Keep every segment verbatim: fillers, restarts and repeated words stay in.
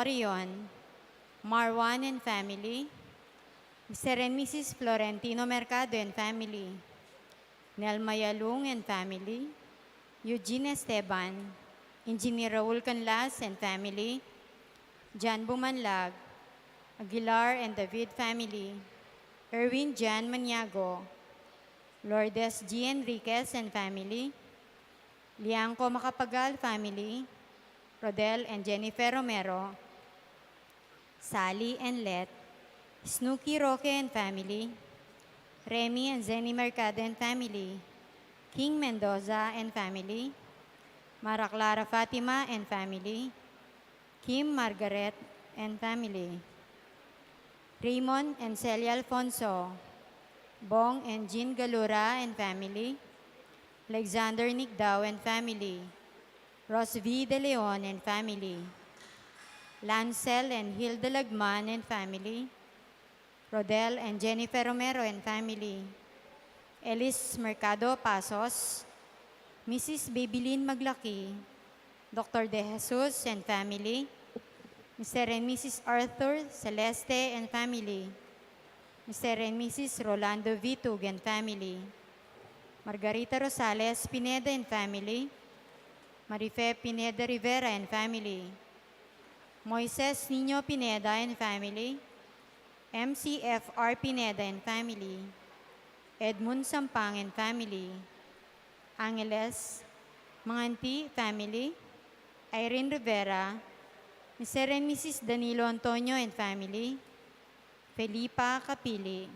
Orion, Marwan and family, Mister and Missus Florentino Mercado and family, Nelma Yalung and family, Eugene Esteban, Engineer Raul Canlas and family, Jan Bumanlag, Aguilar and David family, Erwin Jan Maniago, Lourdes G. Enriquez and family, Liangco Macapagal family, Rodel and Jennifer Romero, Sally and Let, Snooki Roque and family, Remy and Zenny Mercado and family, King Mendoza and family, Mara Clara Fatima and family, Kim Margaret and family, Raymond and Celia Alfonso, Bong and Jean Galura and family, Alexander Nicdao and family, Ros V. De Leon and family, Lancel and Hilda Lagman and family, Rodel and Jennifer Romero and family, Elis Mercado Pasos, Missus Babylin Maglaki, Doctor De Jesus and family, Mister and Missus Arthur Celeste and family, Mister and Missus Rolando Vitug and family, Margarita Rosales Pineda and family, Marife Pineda Rivera and family, Moises Niño Pineda and family, M C F R Pineda and family, Edmund Sampang and family, Angeles Manganti family, Irene Rivera, Mister and Missus Danilo Antonio and family, Felipa Capili,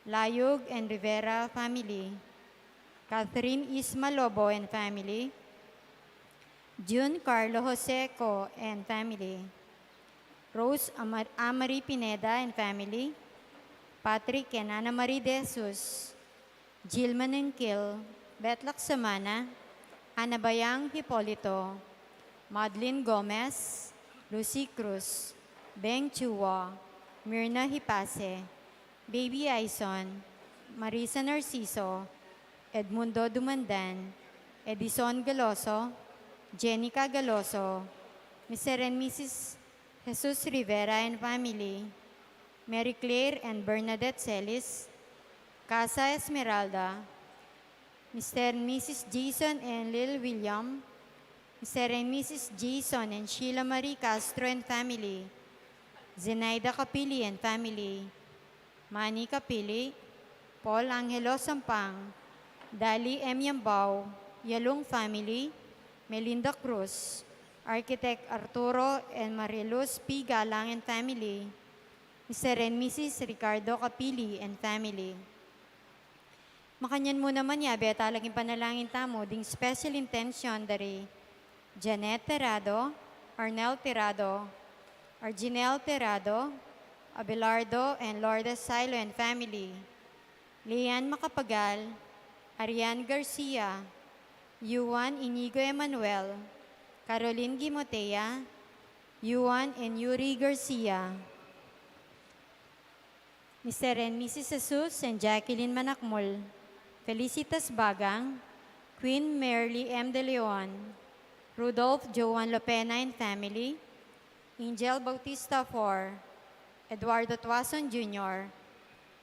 Layug and Rivera family, Catherine Isma Lobo and family, June Carlo Joseco and family, Rose Amar- Amari Pineda and family, Patrick and Ana Marie De Jesus, Jill Manengkil, Beth Laksamana, Ana Bayang Hipolito, Madeline Gomez, Lucy Cruz, Beng Chua, Mirna Hipase, Baby Aison, Marisa Narciso, Edmundo Dumandan, Edison Galoso, Jenica Galoso, Mister and Missus Jesus Rivera and family, Mary Claire and Bernadette Celis, Casa Esmeralda, Mister and Missus Jason and Lil William, Mister and Missus Jason and Sheila Marie Castro and family, Zenaida Capili and family, Manny Capili, Paul Angelo Sampang, Dali M. Yambao, Yalung family, Melinda Cruz, Architect Arturo and Mariluz P. Galang and family, Mister and Missus Ricardo Capili and family. Makanyan mu naman ya, beta laging panalangin tamu ding special intention dari Janet Terrado, Arnel Terrado, Arginel Terrado, Abelardo and Lourdes Silo and family, Lian Macapagal, Arian Garcia, Yuan Inigo Emanuel, Caroline Gimotea, Yuan and Yuri Garcia. Mister and Missus Jesus and Jacqueline Manakmul, Felicitas Bagang, Queen Merly M. De Leon, Rudolph Joan Lopena and family, Angel Bautista four, Eduardo Tuason Junior,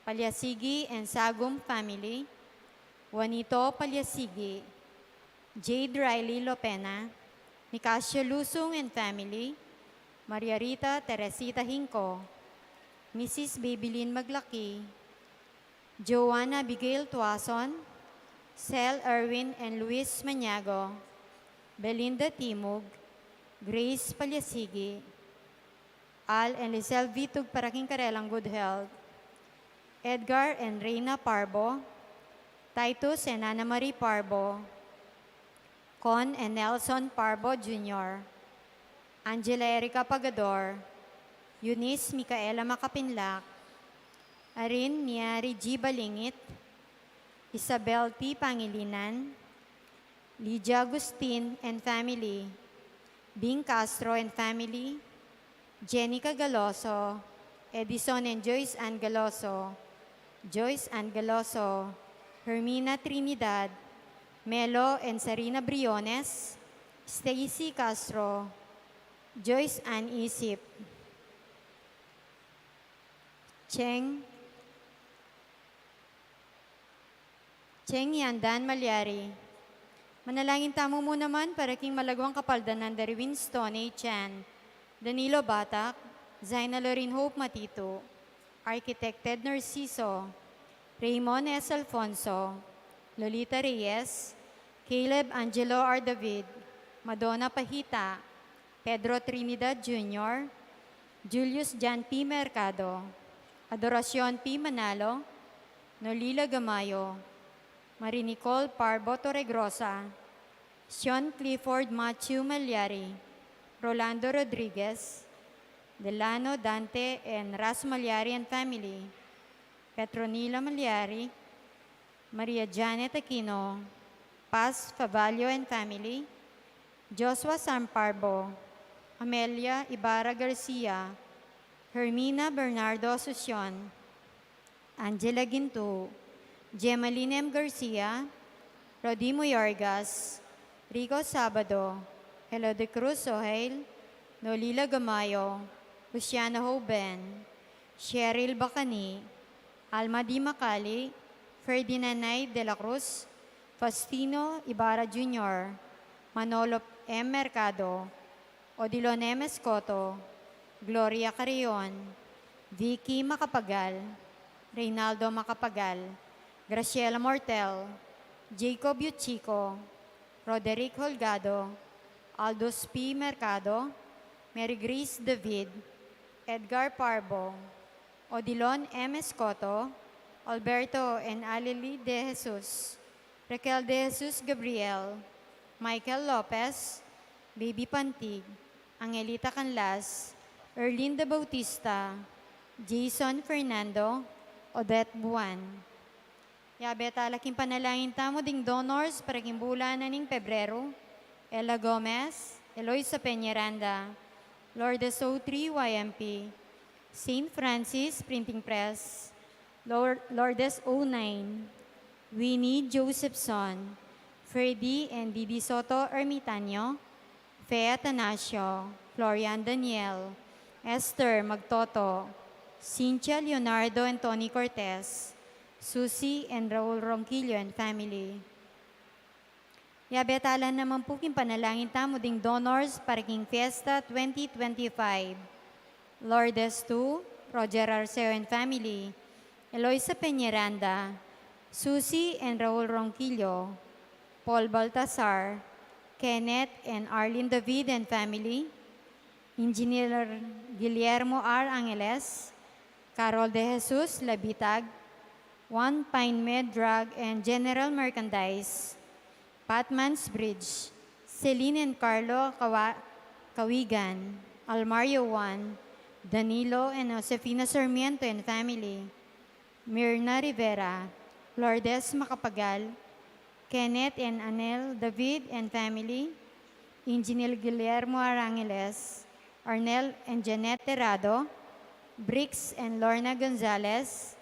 Palyasigi and Sagum family, Juanito Palyasigi, Jade Riley Lopena, Nicasio Lusung and family, Maria Rita Teresita Hinco, Missus Babylin Maglaki, Joanna Abigail Tuason, Sel Erwin and Luis Maniago, Belinda Timug, Grace Palyasigi, Al and Lisel Vitug para king karelang good health, Edgar and Reina Parbo, Titus and Ana Marie Parbo, Con and Nelson Parbo Junior, Angela Erica Pagador, Eunice Micaela Macapinlac, Arin Miari G. Balingit, Isabel T. Pangilinan, Lydia Agustin and family, Bing Castro and family, Jenica Galoso, Edison and Joyce Ann Galoso, Joyce Ann Galoso, Hermina Trinidad, Melo and Sarina Briones, Stacy Castro, Joyce Ann Isip. Cheng, Cheng Yandan Malyari. Manalangin tamu mu naman para king malagwang kapaldanan da ri Winston A. Chan, Danilo Batak, Zaina Lorin Hope Matitu, Architect Ted Narciso, Raymond S. Alfonso, Lolita Reyes, Caleb Angelo R. David, Madonna Pahita, Pedro Trinidad Junior, Julius John P. Mercado, Adoracion P. Manalo, Nolila Gamayo, Marie Nicole Parbo Torregrosa, Sean Clifford Matthew Malyari, Rolando Rodriguez, Delano Dante and Ras Malyari and family, Petronila Malyari, Maria Janet Aquino, Paz Favallo and family, Joshua Sam Parbo, Amelia Ibarra Garcia, Hermina Bernardo Asuncion, Angela Gintu, Gemaline M. Garcia, Rodimo Yorgas, Rico Sabado, Elo de Cruz Ohail, Nolila Gamayo, Luciana Hoben, Cheryl Bacani, Alma D. Macali, Ferdinand Nay de la Cruz, Faustino Ibarra Junior, Manolo M. Mercado, Odilon M. Escoto, Gloria Carrion, Vicky Macapagal, Reynaldo Macapagal, Graciela Mortel, Jacob Yuchiko, Roderick Holgado, Aldous P. Mercado, Mary Grace David, Edgar Parbo, Odilon M. Escoto, Alberto and Alili de Jesus, Raquel de Jesus Gabriel, Michael Lopez, Baby Pantig, Angelita Canlas, Erlinda Bautista, Jason Fernando, Odette Buan. Yabe tala king panalangin tamu ding donors para king bulan na ning Pebreru: Ella Gomez, Eloisa Peñaranda, Lourdes O three Y M P, Saint Francis Printing Press, Lor-, Lourdes O nine, Winnie Josephson, Freddy and Didi Soto Ermitaño, Fe Atanasio, Florian Daniel, Esther Magtoto, Cynthia Leonardo and Tony Cortez, Susie and Raul Ronquillo and family. Yabe tala naman pu king panalangin tamu ding donors para king Fiesta twenty twenty-five. Lourdes two, Roger Arceo and family, Eloisa Peñaranda, Susie and Raul Ronquillo, Paul Baltasar, Kenneth and Arlene David and family, Engineer Guillermo R. Angeles, Carol De Jesus Labitag, One Pine Med Drug and General Merchandise, Patman's Bridge, Celine and Carlo Kawa-, Kawigan, Almario Juan, Danilo and Josefina Sarmiento and family, Mirna Rivera, Lourdes Macapagal, Kenneth and Anel David and family, Engineer Guillermo Arangeles, Arnel and Jeanette Terrado, Briggs and Lorna Gonzalez,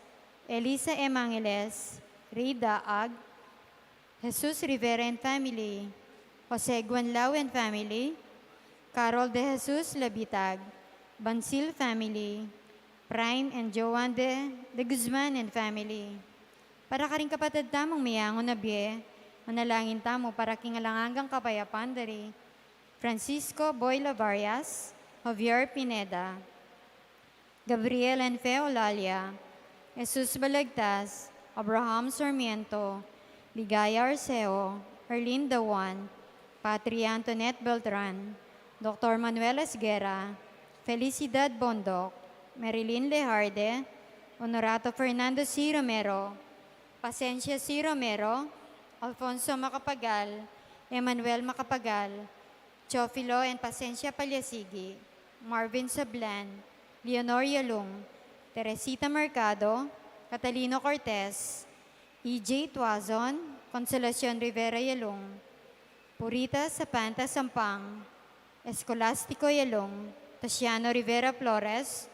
Elisa M. Angeles, Rida Ag, Jesus Rivera and family, Jose Guanlao and family, Carol De Jesus Labitag, Bansil family, Prime and Joan De, De Guzman and family. Para karing kapatad tamung meyangu na bie, manalangin tamu para king alang anggang kapayapan da ri Francisco Boy Lavarias, Javier Pineda, Gabriel and Fe Olalia, Jesus Balagtas, Abraham Sarmiento, Ligaya Arceo, Erlinda Juan, Patria Antoinette Beltran, Doctor Manuel Esguerra, Felicidad Bondoc, Marilyn Lejarde, Honorato Fernando C. Romero, Pasencia C. Romero, Alfonso Macapagal, Emmanuel Macapagal, Teofilo and Pasencia Paliasigi, Marvin Sablan, Leonor Yalung, Teresita Mercado, Catalino Cortez, E J Tuazon, Consolacion Rivera Yalung, Purita Sapanta Sampang, Escolastico Yalung, Tasiano Rivera Flores,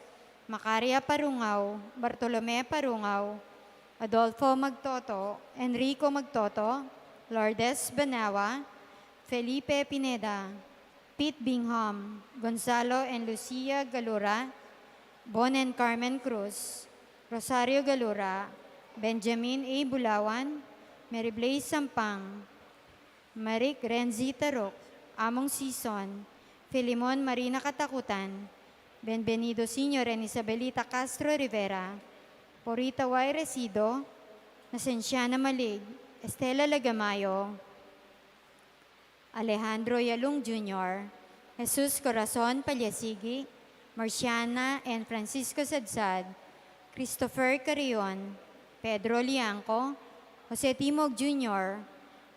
Macaria Parungao, Bartolome Parungao, Adolfo Magtoto, Enrico Magtoto, Lourdes Banawa, Felipe Pineda, Pete Bingham, Gonzalo and Lucia Galura, Bon and Carmen Cruz, Rosario Galura, Benjamin A. Bulawan, Mary Blaze Sampang, Maric Renzi Taruc, Among Sison, Filemon Marina Catacutan, Benvenido Senior and Isabelita Castro Rivera, Porita Y. Resido, Nasenciana Malig, Estela Lagamayo, Alejandro Yalung Junior, Jesus Corazon Palyasigi, Marciana and Francisco Sadsad, Christopher Carrion, Pedro Liangco, Jose Timog Junior,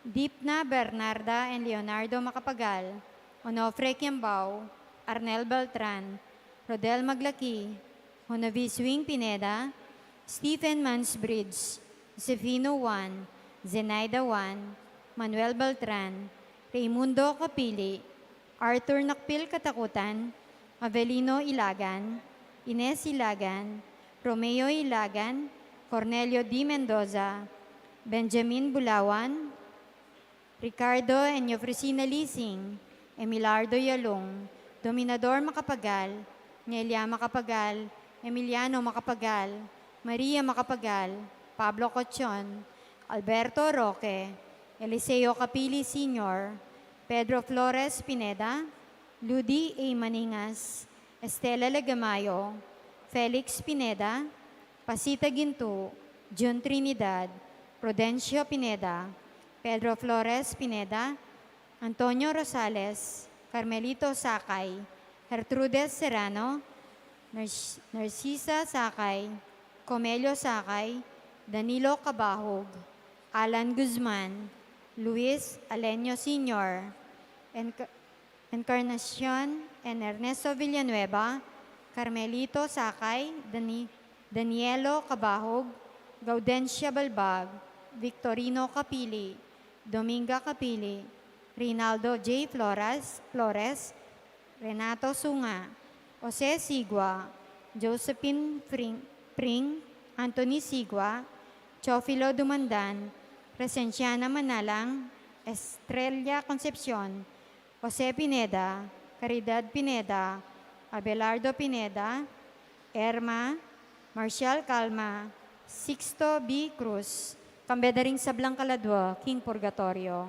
Dipna Bernarda and Leonardo Macapagal, Onofre Kiambao, Arnel Beltran, Rodel Maglaki, Honovis Wing Pineda, Stephen Mansbridge, Josefino Juan, Zenaida Juan, Manuel Beltran, Raymundo Capili, Arthur Nakpil Catacutan, Avelino Ilagan, Ines Ilagan, Romeo Ilagan, Cornelio D. Mendoza, Benjamin Bulawan, Ricardo and Eufrosina Lising, Emilardo Yalung, Dominador Macapagal, Nelia Macapagal, Emiliano Macapagal, Maria Macapagal, Pablo Cochon, Alberto Roque, Eliseo Capili Senior, Pedro Flores Pineda, Ludi A. Maningas, Estela Lagamayo, Felix Pineda, Pasita Gintu, Jun Trinidad, Prudencio Pineda, Pedro Flores Pineda, Antonio Rosales, Carmelito Sakay, Gertrudes Serrano, Nars-, Narcisa Sakay, Comelio Sakay, Danilo Cabahug, Alan Guzman, Luis Alenio Senior, Enc-, Encarnacion and Ernesto Villanueva, Carmelito Sakay, Dani-, Danielo Cabahug, Gaudencia Balbag, Victorino Capili, Dominga Capili, Rinaldo J. Flores, Flores, Renato Sunga, Jose Sigua, Josephine Fring-, Pring, Anthony Sigua, Teofilo Dumandan, Crescenciana Manalang, Estrella Concepcion, Jose Pineda, Caridad Pineda, Abelardo Pineda, Erma, Marcial Calma, Sixto B. Cruz, kambe da ring sablang kaladua king purgatorio.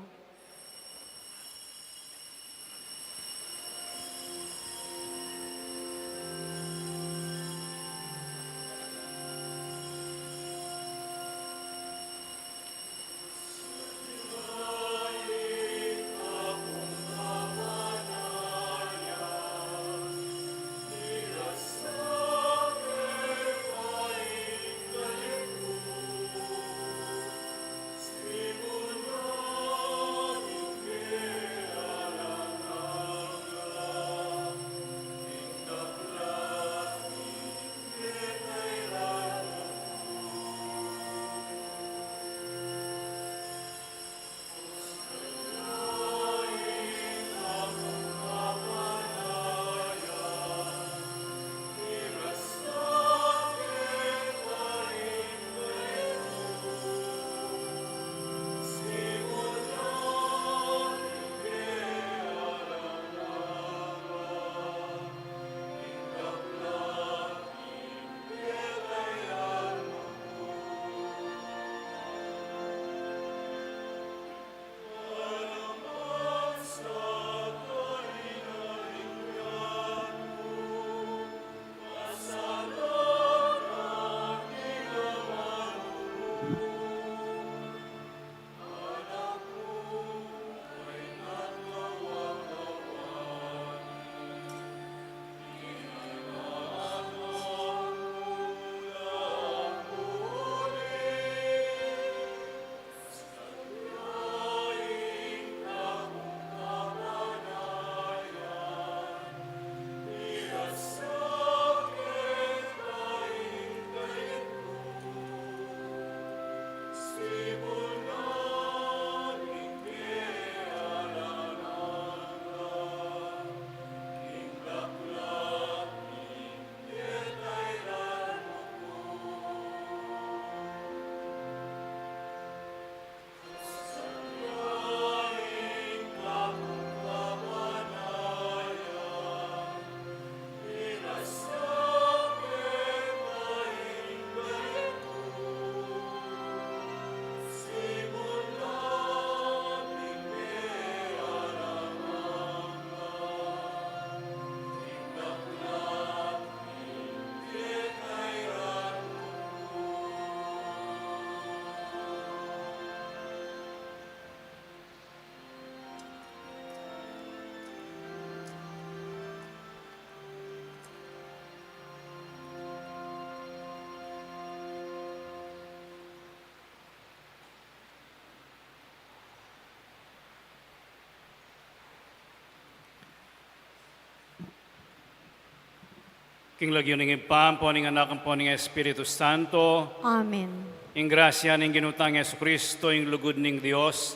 King lagyu ning Ibpa, ampo ning Anak, ampo ning Espiritu Santo. Amen. Ing grasya ning Ginu tang Jesucristo, ing lugud ning Dios,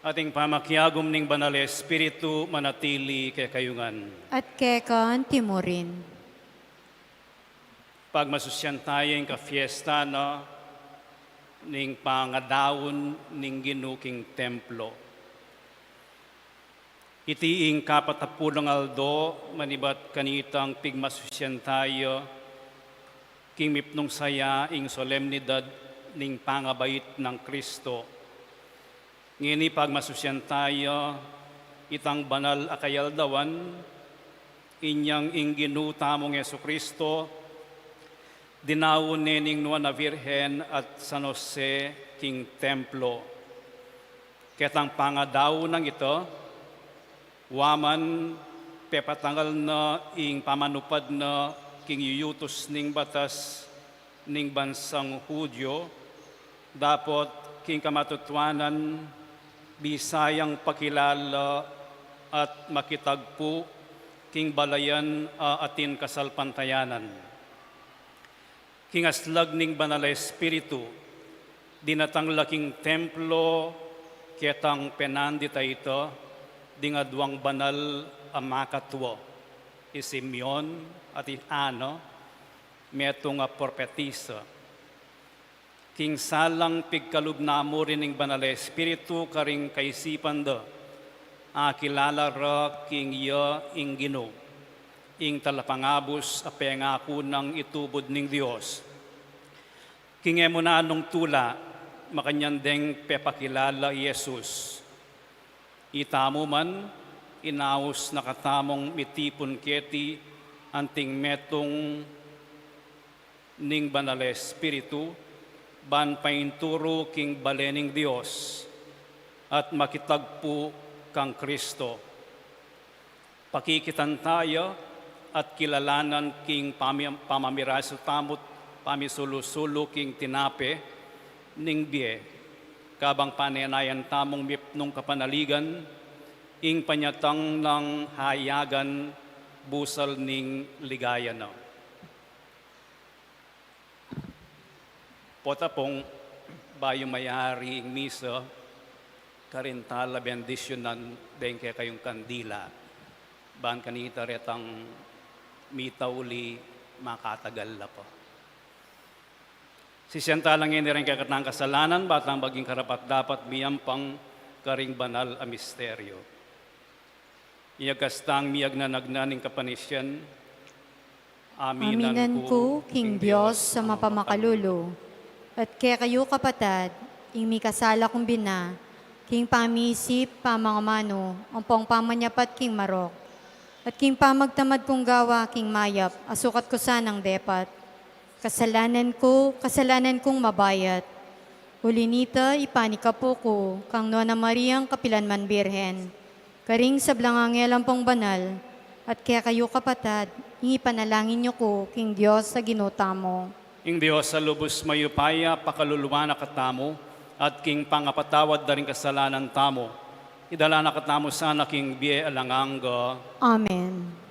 at ing pamakiagum ning Banal a Espiritu manatili kekayu ngan. At keka antimurin. Pagmasusyan tayu ing kafiesta na ning pangadaun ning Ginu king templo. Iti ing kapatapulung aldo manibat kanitang pigmasusyan tayu king mipnung saya ing solemnidad ning pangabait nang Kristo. Ngeni pagmasusyan tayu itang banal a kayaldawan, inyang ing Ginu tamung Jesucristo dinaun ne ning Nuan a Virgen at San Jose king templo. Ketang pangadaun nang ita, wa man pepatangal na ing pamanupad na king yuyutus ning batas ning bansang Judio, dapot king kamatutuanan bisa yang pakilala at makitagpu king balayan a atin kasalpantayanan. King aslag ning Banal a Espiritu, dinatang la king templo ketang penandit a ita ding aduang banal a makatua, i Simeon at i Ana, metung a propetisa. King salang pigkalub na mu rin ning Banal a Espiritu karing kaisipan da, akilala ra king iya ing Ginu, ing talapangabus a pengaku nang itubud ning Dios. King e mu nanung tula, makanyan deng pepakilala i Jesus. Itamu man, inaus na katamung mitipun keti anting metung ning Banal a Espiritu, ban painturu king bale ning Dios at makitagpu kang Kristo. Pakikitan taya at kilalanan king pami-, pamamirasu tamu't pamisulu-sulu king tinape ning bie, kabang panenayan tamung mipnung kapanaligan ing panyatang nang hayagan busal ning ligaya na. Potapung bayu mayari ing misa, karin tala bendisyunan deng kekayung kandila, ban kanita retang mitauli makatagal la pa. Sisian tala ngeni reng kekatang kasalanan, ba tang maging karapat-dapat miyampang karing banal a misteryo. Iyagas tang miyagnanagnan ning kapanisian, aminan ku king Dios a mapamakalulu, at kekayu kapatad, ing mikasala kung bina, king pamisip, pamangamanu, ampong pamanyapat king marok, at king pamagtamad kung gawa king mayap, a sukat ku sanang depat. Kasalanan ku, kasalanan kung mabayat. Uli nita, ipanikapu ku kang Nuan a Mariang kapilan man Birhen, karing sablang anghel ampong banal, at kekayu kapatad, ing ipanalangin yu ku king Dios a Ginu tamu. Ing Dios a lubus mayupaya pakaluluan na katamu, at king pangapatawad da ring kasalanan tamu, idala na katamu sana king bie alang angga. Amen.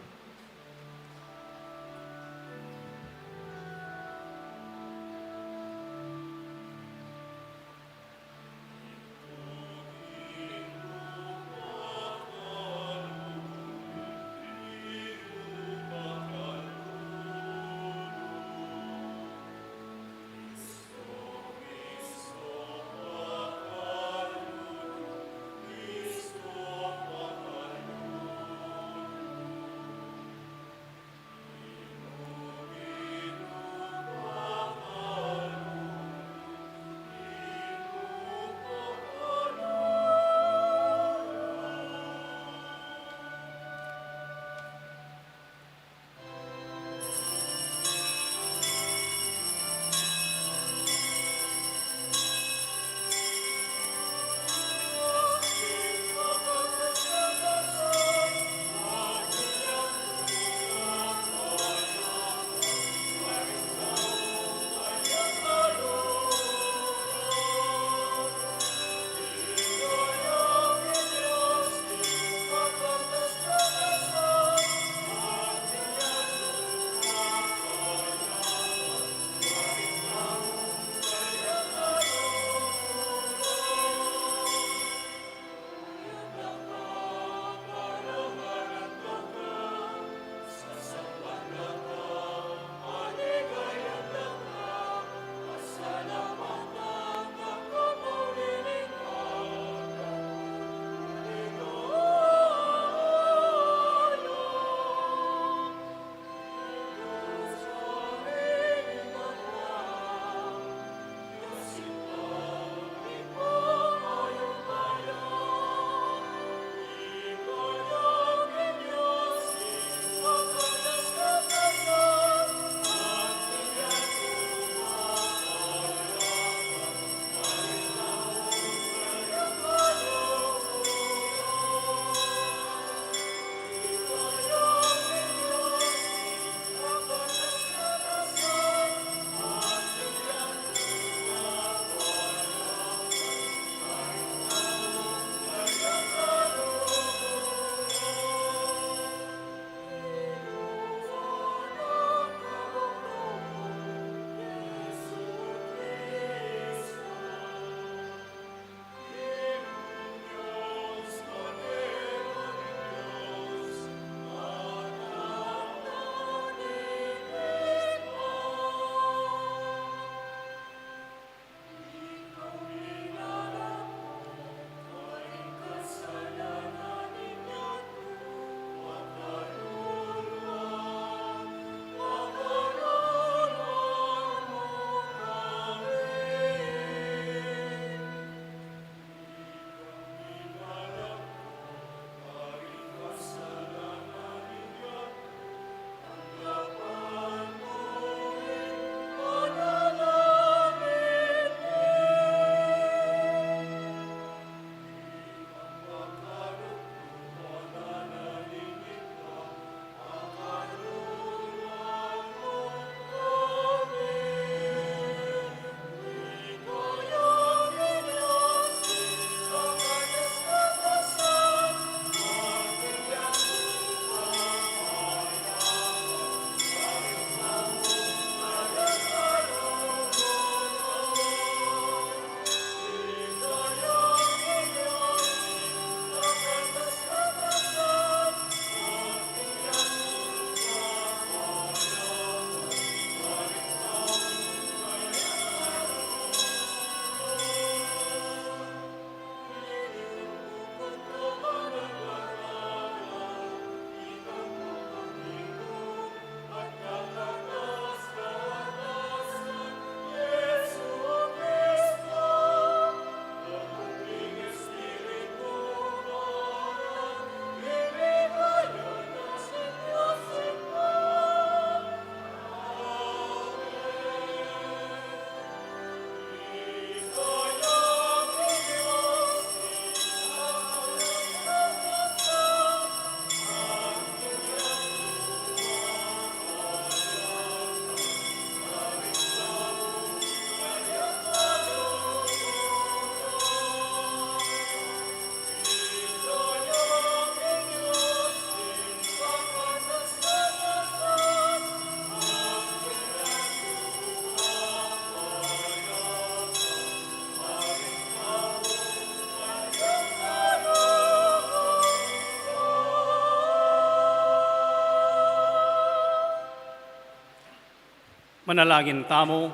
Manalangin tamu.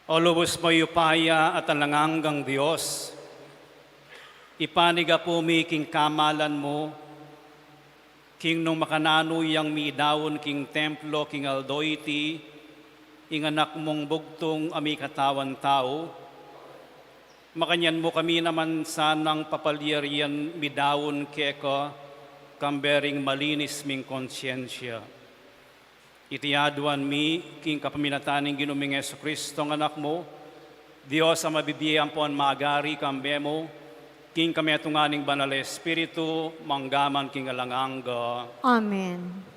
O lubus mayupaya at alang anggang Dios, ipanyawad mi king kamalan mu, king nung makananu yang midaun king templo king aldo iti, ing anak mung bugtung a mikatawan tau, makanyan mu kami naman sanang papalyarian midaun keka, kambe ring malinis ming konsyensya. Iti aduan mi, king kapamilatan ning Ginu ming Jesucristo, a Anak mu, Dios a mabibie ampon magari, kambe mu, king kametungan ning Banal a Espiritu, mangga man king alang angga. Amen.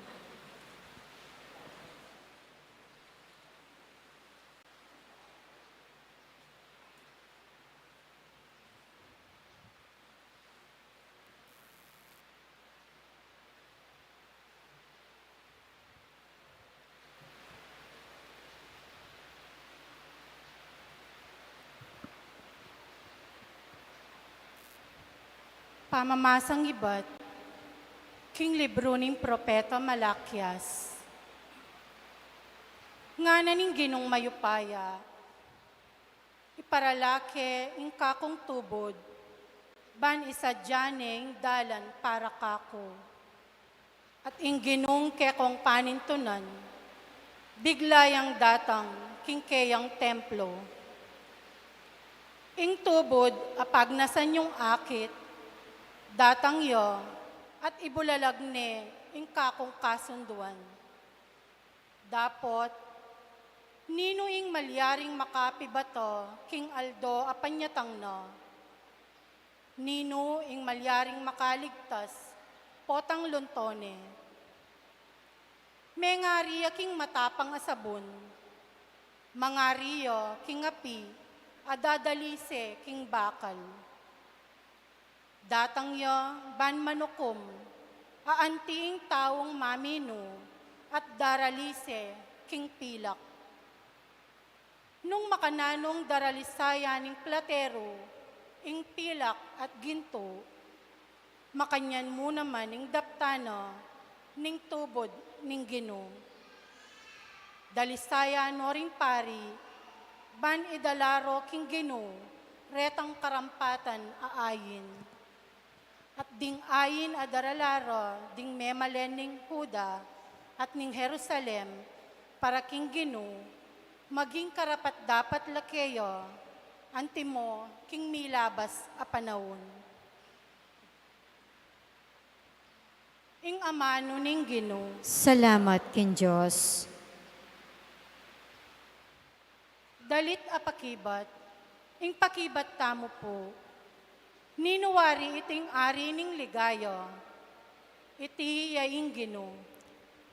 Pamamasang ibat king libru ning propeta Malakias. Ngana ning Ginung mayupaya, iparala ke ing kakung tubud, ban isadya ne ing dalan para kaku. At ing Ginung kekong panintunan, bigla yang datang king keyang templo. Ing tubud a pagnasan yung akit, datang ya, at ibulalag ne ing kakung kasunduan. Dapot, ninu ing malyaring makapibato king aldo a panyatang na? Ninu ing malyaring makaligtas potang lunto ne? Mengari ya king matapang a sabun, mangari ya king api a dadalise king bakal. Datang ya ban manukum, a anti ing taung maminu at daralise king pilak. Nung makananu nung daralisayan ning plateru ing pilak at gintu, makanyan mu naman ing daptan na ning tubud ning Ginu. Dalisayan no ring pari, ban idala ro king Ginu retang karampatan a ayin. At ding ayin a darala ra ding memalen ning Juda at ning Jerusalem para king Ginu, maging karapat-dapat la keya, antimo king milabas a panaun. Ing amanu ning Ginu. Salamat king Dios. Dalit a pakibat, ing pakibat tamu pu. Ninu wari iting ari ning ligaya? Iti ya ing Ginu.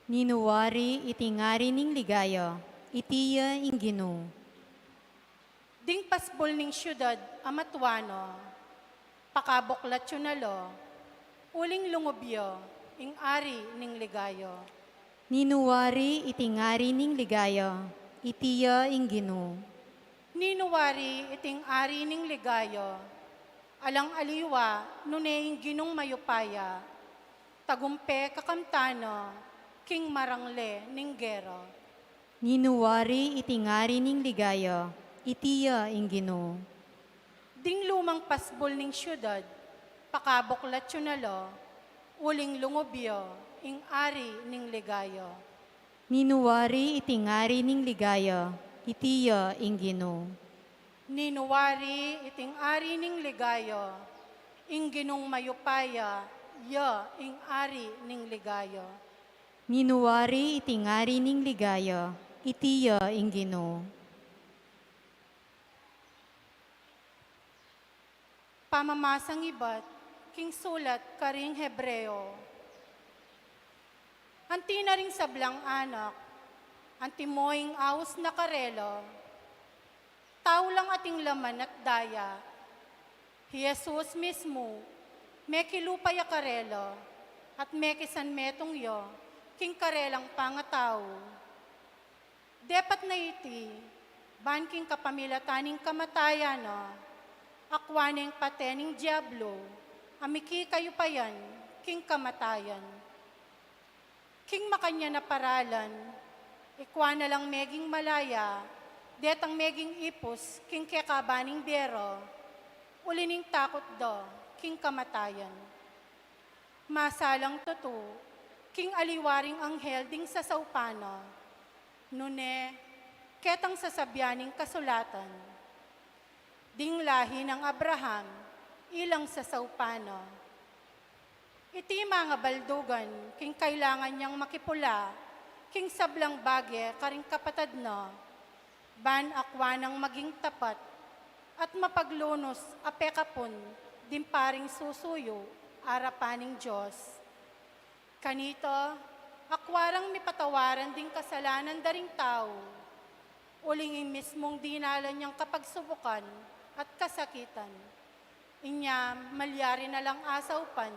Ninu wari iting ari ning ligaya? Iti ya ing Ginu. Ding pasbul ning siudad a matua na, pakabuklat yu na la, uling lungub ya ing ari ning ligaya. Ninu wari iting ari ning ligaya? Iti ya ing Ginu. Ninu wari iting ari ning ligaya? Alang aliwa nune ing Ginung mayupaya, tagumpe kakamtan na king marangle ning gera. Ninu wari iting ari ning ligaya? Iti ya ing Ginu. Ding lumang pasbul ning siudad, pakabuklat yu na la, uling lungub ya ing ari ning ligaya. Ninu wari iting ari ning ligaya? Iti ya ing Ginu. Ninu wari iting ari ning ligaya? Ing Ginung mayupaya ya ing ari ning ligaya. Ninu wari iting ari ning ligaya? Iti ya ing Ginu. Pamamasang ibat king sulat karing Hebreo. Anti na ring sablang anak, antimo ing aus na karela, tau lang ating laman at daya. Hi Jesus mismu, mekilupa ya karela, at mekisanmetung ya king karelang pangatau. Depat na iti, ban king kapamilatan ning kamatayan na, akua neng pate ning Diablo, a mikikayupayan king kamatayan. King makanyan a paralan, ikwa na lang meging malaya detang meging ipus king kekaban ning bero, uli ning takut da king kamatayan. Masalang tutu king aliwa ring anghel ding sasaupan na, nune ketang sasabian ning kasulatan, ding lahi nang Abraham ilang sasaupan na. Iti mangabaldugan king kailangan nang makipula king sablang bage karing kapatad na, ban akwa nang maging tapat at mapaglunus a pekapun ding paring susuyu arapan ning Dios. Kanita, akwa rang mipatawaran ding kasalanan da ring tau, uling ing mismung dinalan nang kapagsubukan at kasakitan. Inya malyari na lang asaupan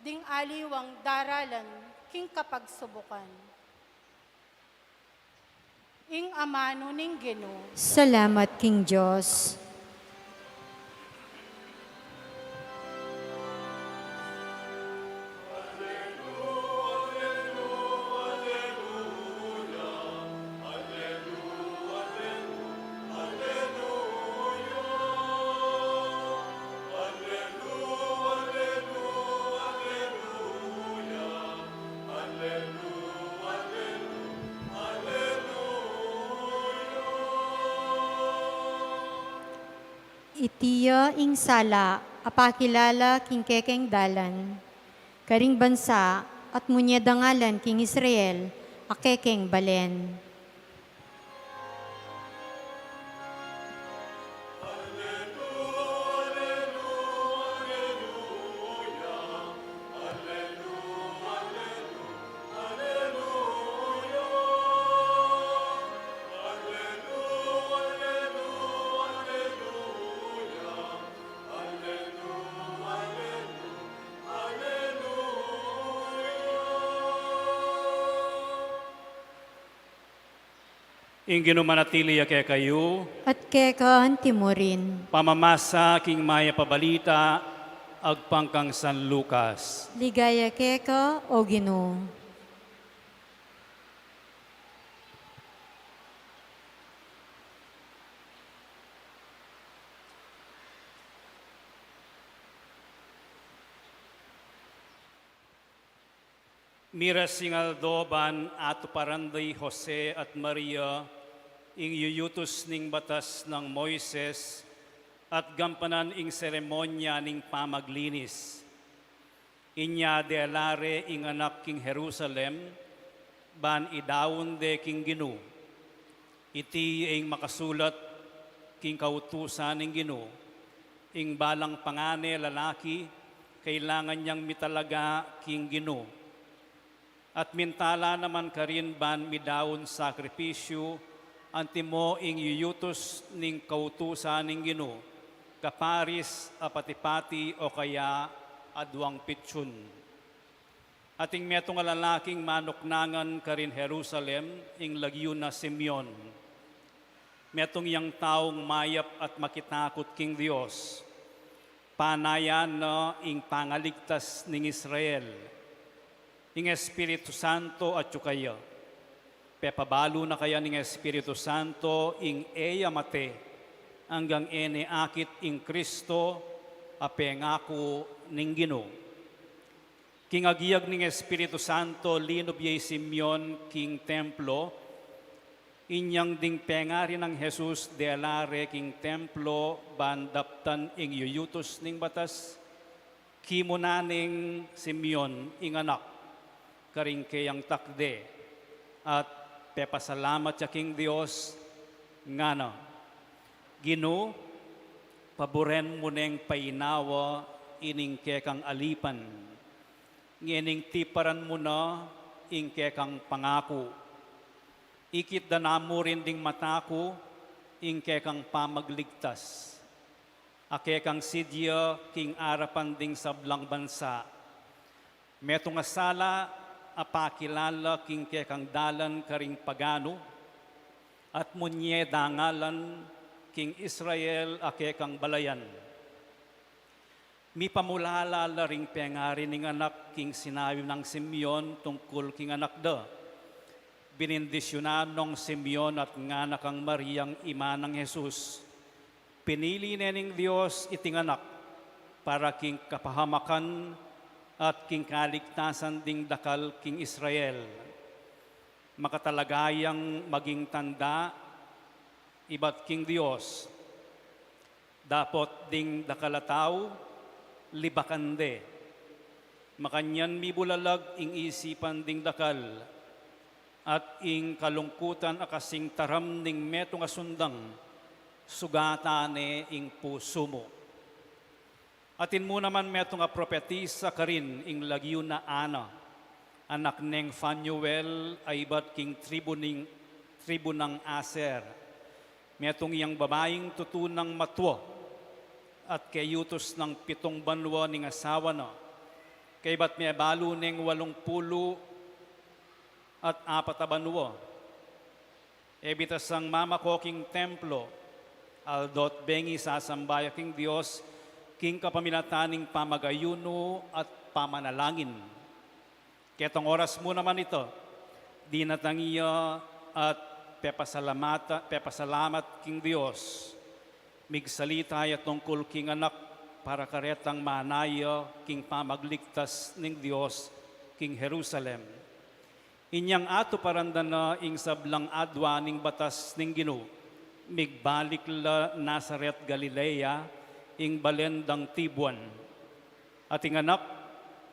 ding aliwang daralan king kapagsubukan. Ing amanu ning Ginu. Salamat king Dios. Iti ya ing sala a pakilala king kekeng dalan karing bansa, at munye dangalan king Israel a kekeng balen. Ing Ginu manatili ya kekayu. At keka antimurin. Pamamasa king Mayap a Balita agpang kang San Lucas. Ligaya keka, O Ginu. Miras ing aldo ban atuparan da i Jose at Maria ing yuyutus ning batas nang Moises at gampanan ing seremonya ning pamaglinis. Inya dela re ing anak king Jerusalem, ban idaun de king Ginu. Iti ing makasulat king kautusan ning Ginu, ing balang pangane lalaki, kailangan yang mitalaga king Ginu. At mintala naman karin ban midaun sakripisyu, antimo ing yuyutus ning kautusan ning Ginu, kaparis a pati-pati o kaya aduang pitsun. At ing metung a lalaking manuknangan karin Jerusalem, ing lagyu na Simeon. Metung yang taung mayap at makitakut king Dios. Panayan na ing pangaligtas ning Israel. Ing Espiritu Santo atyu kaya. Pepabalu na kaya ning Espiritu Santo ing e ya mate, anggang e ne akit ing Kristo a pengaku ning Ginu. King agyag ning Espiritu Santo, linub ya i Simeon king templo. Inyang ding pengari nang Jesus dela re king templo ban daptan ing yuyutus ning batas, kimuna neng Simeon ing anak karing keyang takde, at pepasalamat ya king Dios, ngana: Ginu, paburen mu neng painawa ining kekang alipan, ngening tiparan mu na ing kekang pangaku. Ikit da na mu rin ding mata ku ing kekang pamagligtas, a kekang sidya king arapan ding sablang bansa. Metung a sala a pakilala king kekang dalan karing paganu, at munye dangalan king Israel a kekang balayan. Mipamulala la ring pengari ning anak king sinabi nang Simeon tungkul king anak da. Binindisyunan nong Simeon at ngana kang Mariang ima nang Jesus, "Pinili ne ning Dios iting anak para king kapahamakan at king kaligtasan ding dakal king Israel. Makatalaga yang maging tanda ibat king Dios. Dapot ding dakal a tau, libakan de. Makanyan mibulalag ing isipan ding dakal, at ing kalungkutan a kasing taram ning metung a sundang, sugatan ne ing pusu mu." Atin mu naman metung a propetisa karin, ing lagyu na Ana, anak neng Fanuel, a ibat king tribu ning, tribu nang Aser. Metung yang babaing tutu nang matua, at keyutus nang pitung banua ning asawa na, kaybat mebalu neng walung pulu at apat a banua. E bitasang mamako king templo, aldo't bengi sasamba ya king Dios king kapamilatan ning pamagayunu at pamanalangin. Ketang oras mu naman ita, dinatang ya at pepasalamata-, pepasalamat king Dios. Migsalita ya tungkul king anak para karetang manaya king pamagligtas ning Dios king Jerusalem. Inyang atuparan da na ing sablang adwa ning batas ning Ginu, migbalik la Nazaret, Galilea, ing balen dang tibuan. At ing anak,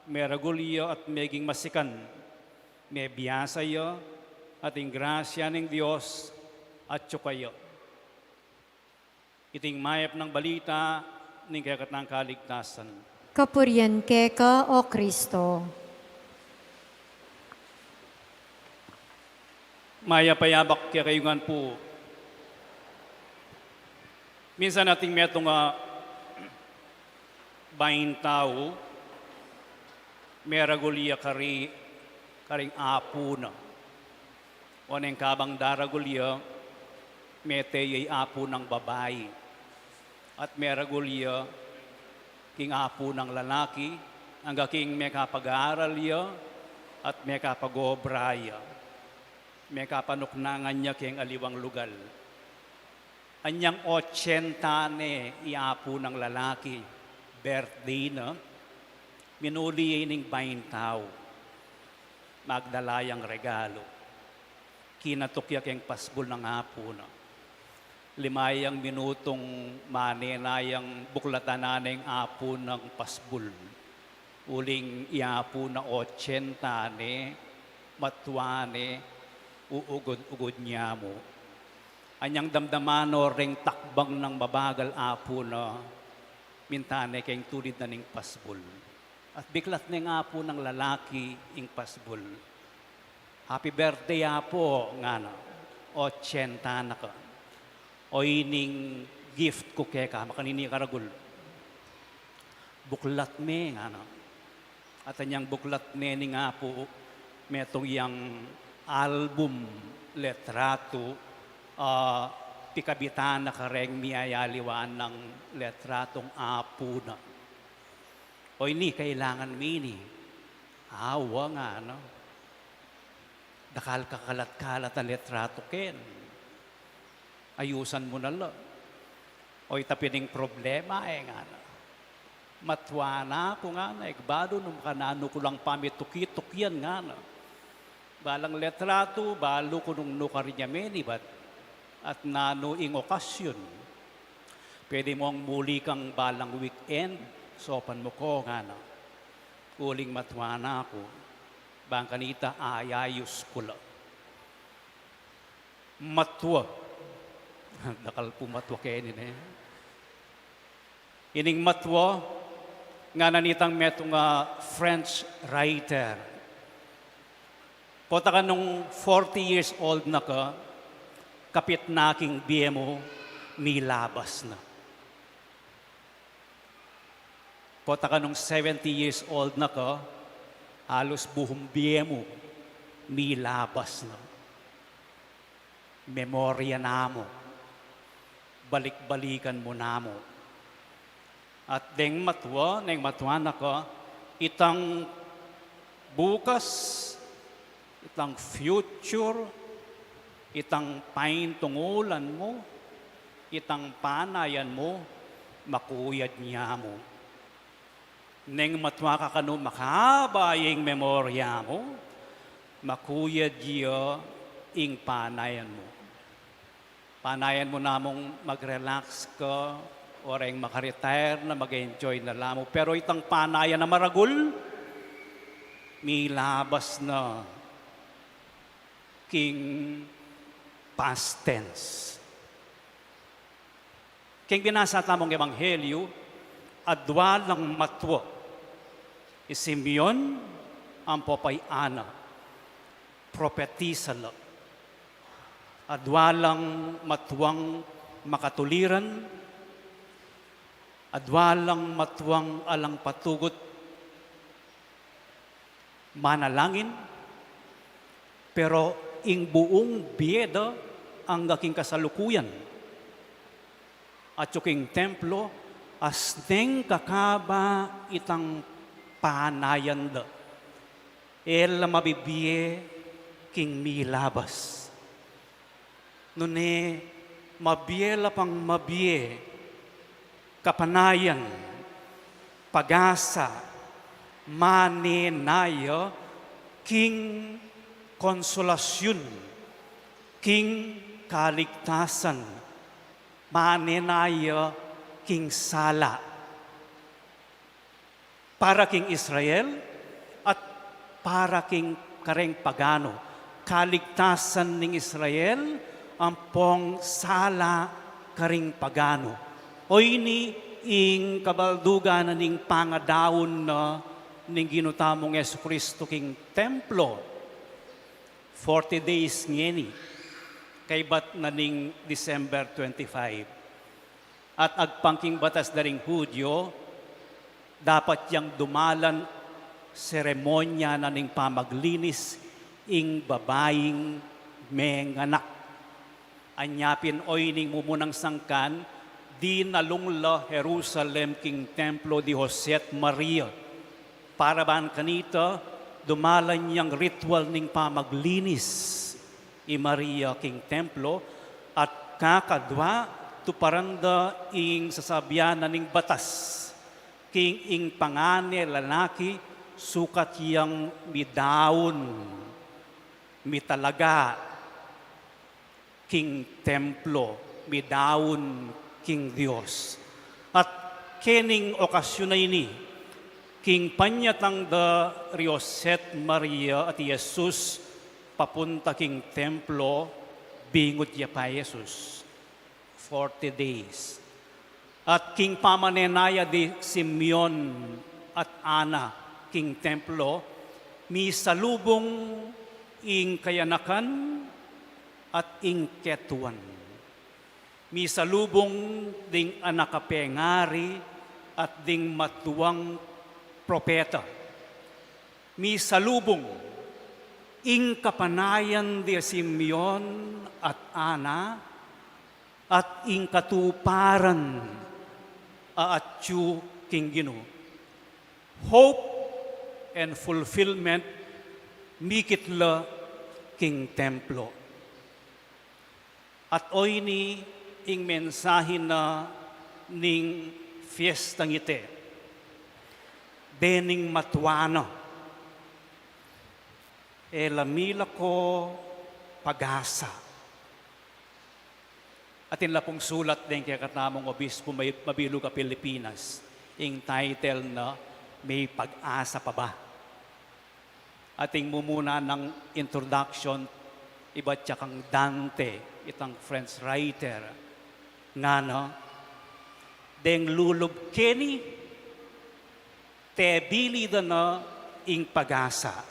meragul ya at meging masikan. Mebiasa ya, at ing grasya ning Dios atyu kaya. Iting mayap nang balita ning kekatang kaligtasan. Kapurian keka, O Kristo. Mayap a yabak kekayu ngan pu. Minsan atin metung a baing tau, meragul ya kari, karing apu na. Oneng kabang daragul ya, mete ya i apu nang babai. At meragul ya king apu nang lalaki, angga king mekapag-aral ya, at mekapag-obra ya. Mekapanuknangan ya keng aliwang lugal. Anyang otsenta ne i apu nang lalaki, birthday na, minuli ya ining baing tau. Magdala yang regalo. Kinatuk ya keng pasbul nang apu na. Lima yang minutung mane na yang buklatan na neng apu nang pasbul. Uling i apu na otsenta ne, matua ne, uugud-ugud ne mu. Anyang damdaman no reng takbang nang mabagal apu na, minta ne keng tulid na ning pasbul. At biklat neng apu nang lalaki ing pasbul. "Happy birthday, apu," ngana. "Otsenta na ka. O ining gift ku keka," makanini karagul. "Buklat me," ngana. At anyang buklat ne ning apu, metung yang album letratu, a, pikabitan na kareng miyayaliwan nang letratung apu na. "O ini, kailangan mi ini." "Awa," ngana. "Dakal kakalat-kalat a letratu ken. Ayusan mu na la." "O ita pin ing problema e," ngana. "Matua na ku," ngana, "e ku balu nung makananu ku lang pamituki-tuki yan," ngana. "Balang letratu, balu ku nung nukarin ya menibat, at nanu ing okasyun. Pwede mung muli kang balang weekend, saupan mu ku," ngana. "Uling matua na ku, bang kanita ayayus ku la." Matua. Dakal pu matua keni ne. Ining matua, ngana nitang metung a French writer. Pota ka nung forty years old na ka, kapit na king bie mu, milabas na. Pota ka nung seventy years old na ka, halus buhung bie mu, milabas na. Memorya na mu, balik-balikan mu na mu. At deng matua, neng matua na ka, itang bukas, itang future, itang paintungulan mu, itang panayan mu, makuyad nya mu. Neng matua ka kanu makaba ing memorya mu, makuyad ya ing panayan mu. Panayan mu namung mag-relax ka, o reng maka-retire na, mag-enjoy na la mu. Pero itang panayan a maragul, milabas na king past tense. King binasa tamung ebanghelyu, adwa lang matua, i Simeon ampo i Ana, propetisa la. Adwa lang matuang makatuliran, adwa lang matuang alang patugut, manalangin, pero ing buung bie da angga king kasalukuyan, atyu king templo, as deng kakaba itang panayan da. E la mabibie king milabas. Nune mabie la pang mabie, kapanayan, pag-asa, manenaya king konsolasyun, king kaligtasan, manenaya king sala. Para king Israel at para king kareng pagano. Kaligtasan ning Israel ampong sala karing pagano. Oyni ing kabaldugan na ning pangadaun na ning Ginu tamung Jesucristo king templo. Forty days ngeni, kaybat na ning December twenty-five. At agpang king batas da ring Hudyo, dapat yang dumalan seremonya na ning pamaglinis ing babaing menganak. Anya pin oyni ing mumunang sangkan, dinalung la Jerusalem king templo di Jose at Maria. Para ban kanita, dumalan yang ritual ning pamaglinis i Maria king templo, at kakadwa tuparan da ing sasabian na ning batas, king ing pangane lalaki sukat yang midaun, mitalaga king templo, midaun king Dios. At kening okasyun a ini, king panyatang da ri Jose at Maria at i Jesus papunta king templo, bingut ya pa i Jesus. Forty days. At king pamanenaya di Simeon at Ana king templo, misalubung ing kayanakan at ing ketuan. Misalubung ding anak a pengari at ding matuang propeta. Misalubung ing kapanayan di Simeon at Ana, at ing katuparan a atyu king Ginu. Hope and fulfillment mikit la king templo. At oyni ing mensahe na ning fiestang iti. Dening matua na, e la mila ko pag-asa. Atin la pung sulat deng kekatamung obispo may-, mabilug a Pilipinas, ing title na May Pag-asa Pa Ba? Ating mumuna nang introduction, ibat ya kang Dante, itang French writer, ngana, deng lulub keni, tebili da na ing pag-asa.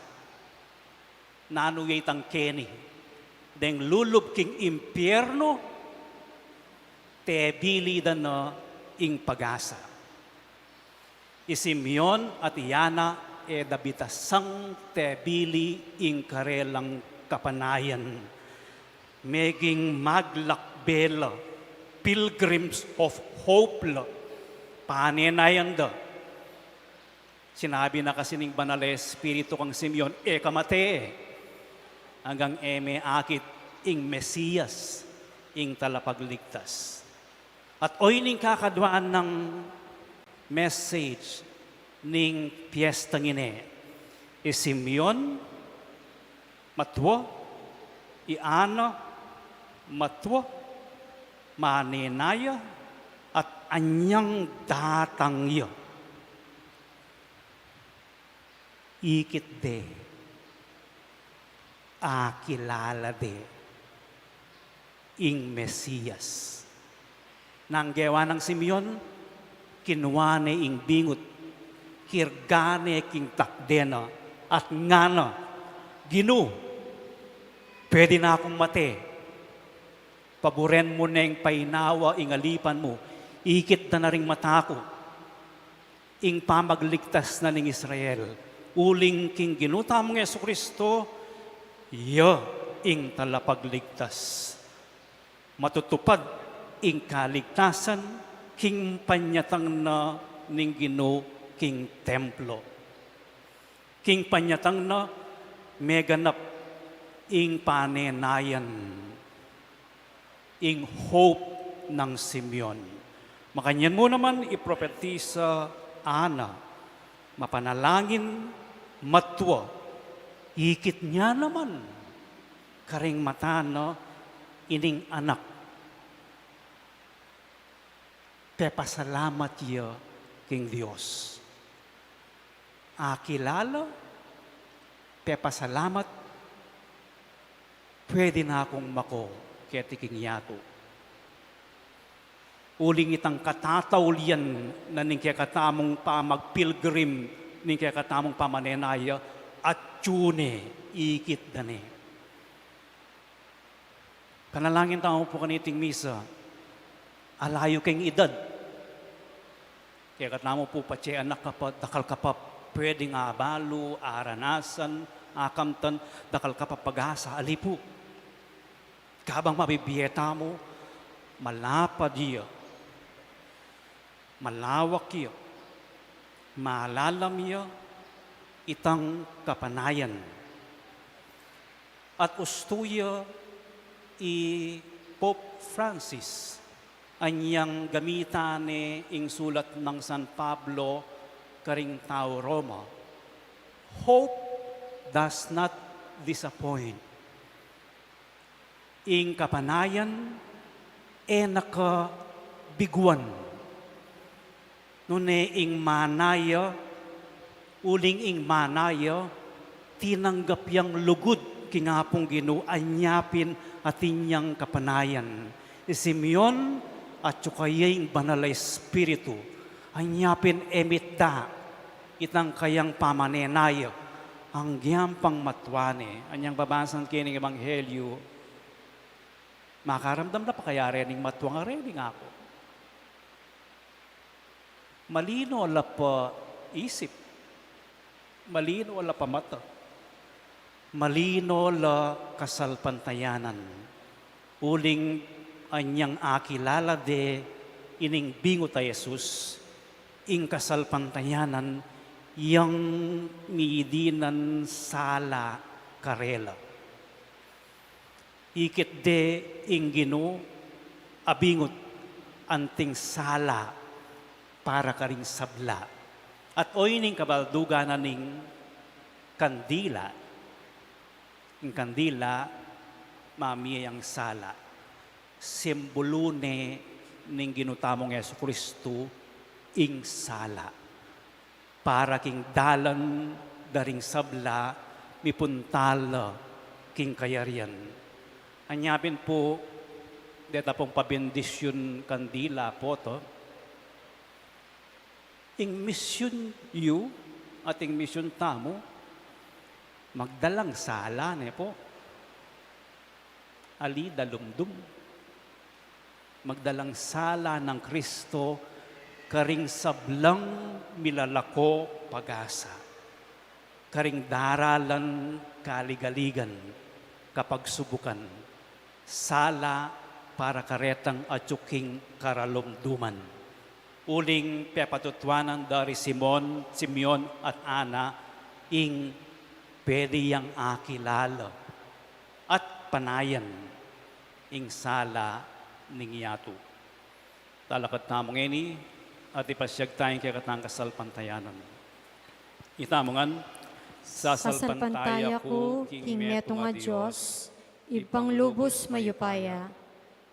Nanu ya itang keni? Deng lulub king impiernu, tebili da na ing pag-asa. I Simeon at i Ana e da bitasang tebili ing karelang kapanayan. Meging maglakbe la, pilgrims of hope la, Panenayan da. Sinabi na kasi ning Banal a Espiritu kang Simeon, "E ka mate, anggang e me akit ing Mesias, ing Talapagligtas." At oyni ing kakaduan nang message ning piyesta ngeni, i Simeon, matua, i Ana, matua, manenaya, at anyang datang ya. Ikit de, akilala de ing Mesias. Nang gewa nang Simeon, kinua ne ing bingut, kirga ne king takde na, at ngana, "Ginu, pwede na kung mate. Paburen mu neng painawa ing alipan mu, ikit da na ring mata ku ing pamagligtas na ning Israel, uling king Ginu tamung Jesucristo, ya ing Talapagligtas. Matutupad ing kaligtasan king panyatang na ning Ginu king templo. King panyatang na meganap ing panenayan." Ing hope nang Simeon. Makanyan mu naman i propetisa Ana, mapanalangin, matua, ikit ne naman karing mata na ining anak. Pepasalamat ya king Dios. Akilala, pepasalamat, pwede na kung mako keti king yatu. Uling itang katataulian na ning kekatamung pamagpilgrim, ning kekatamung pamanenaya, atyu ne, ikit da ne. Panalangin tamu pu kaniting misa, ala yu keng edad. Kekatamu pu patse anak ka pa, dakal ka pa pwedeng abalu, aranasan, akamtan, dakal ka pa pag-asa, ali pu. Kabang mabibie tamu, malapad ya, malawak ya, malalam ya, itang kapanayan. At ustu ya i Pope Francis, anyang gamitan ne ing sulat nang San Pablo karing tau Roma, "Hope does not disappoint." Ing kapanayan e na ka biguan. Nune ing manaya, uling ing manaya, tinanggap yang lugud king Apung Ginu, anya pin atin yang kapanayan. I Simeon, atyu kaya ing Banal a Espiritu, anya pin e mitda itang kayang pamanenaya, anggyang pang matua ne. Anyang babasang keni king Ebanghelyu, makaramdam na pa kaya rening matua, ngare ning aku. Malino la pa isip, malino la pa mata, malino la kasalpantayanan. Uling anyang akilala de ining bingut a Jesus, ing kasalpantayanan yang midinan sala karela. Ikit de ing Ginu a bingut anting sala para karing sabla. At oyni ing kabaldugan na ning kandila, ing kandila, mamie yang sala. Simbulu ne ning Ginu tamung Jesucristo ing sala. Para king dalan da ring sabla mipuntal king kayarian. Anya pin pu, deta pung pabendisyun kandila pu to. Ing misyun yu at ing misyun tamu, magdalang sala ne pu. Ali dalumdum. Magdalang sala nang Kristo karing sablang milalako pag-asa, karing daralan kaligaligan, kapagsubukan, sala para karetang atyu king karalumduman. Uling pepatutuanan da ri Simon, Simeon at Ana ing pwede yang akilala at panayan ing sala ning yatu. Talakad tamu ngeni at ipasyag taya ing kekatang kasalpantayanan. Itamu ngan. Sasalpantaya ku king metung a Dios, Ibpang lubus mayupaya,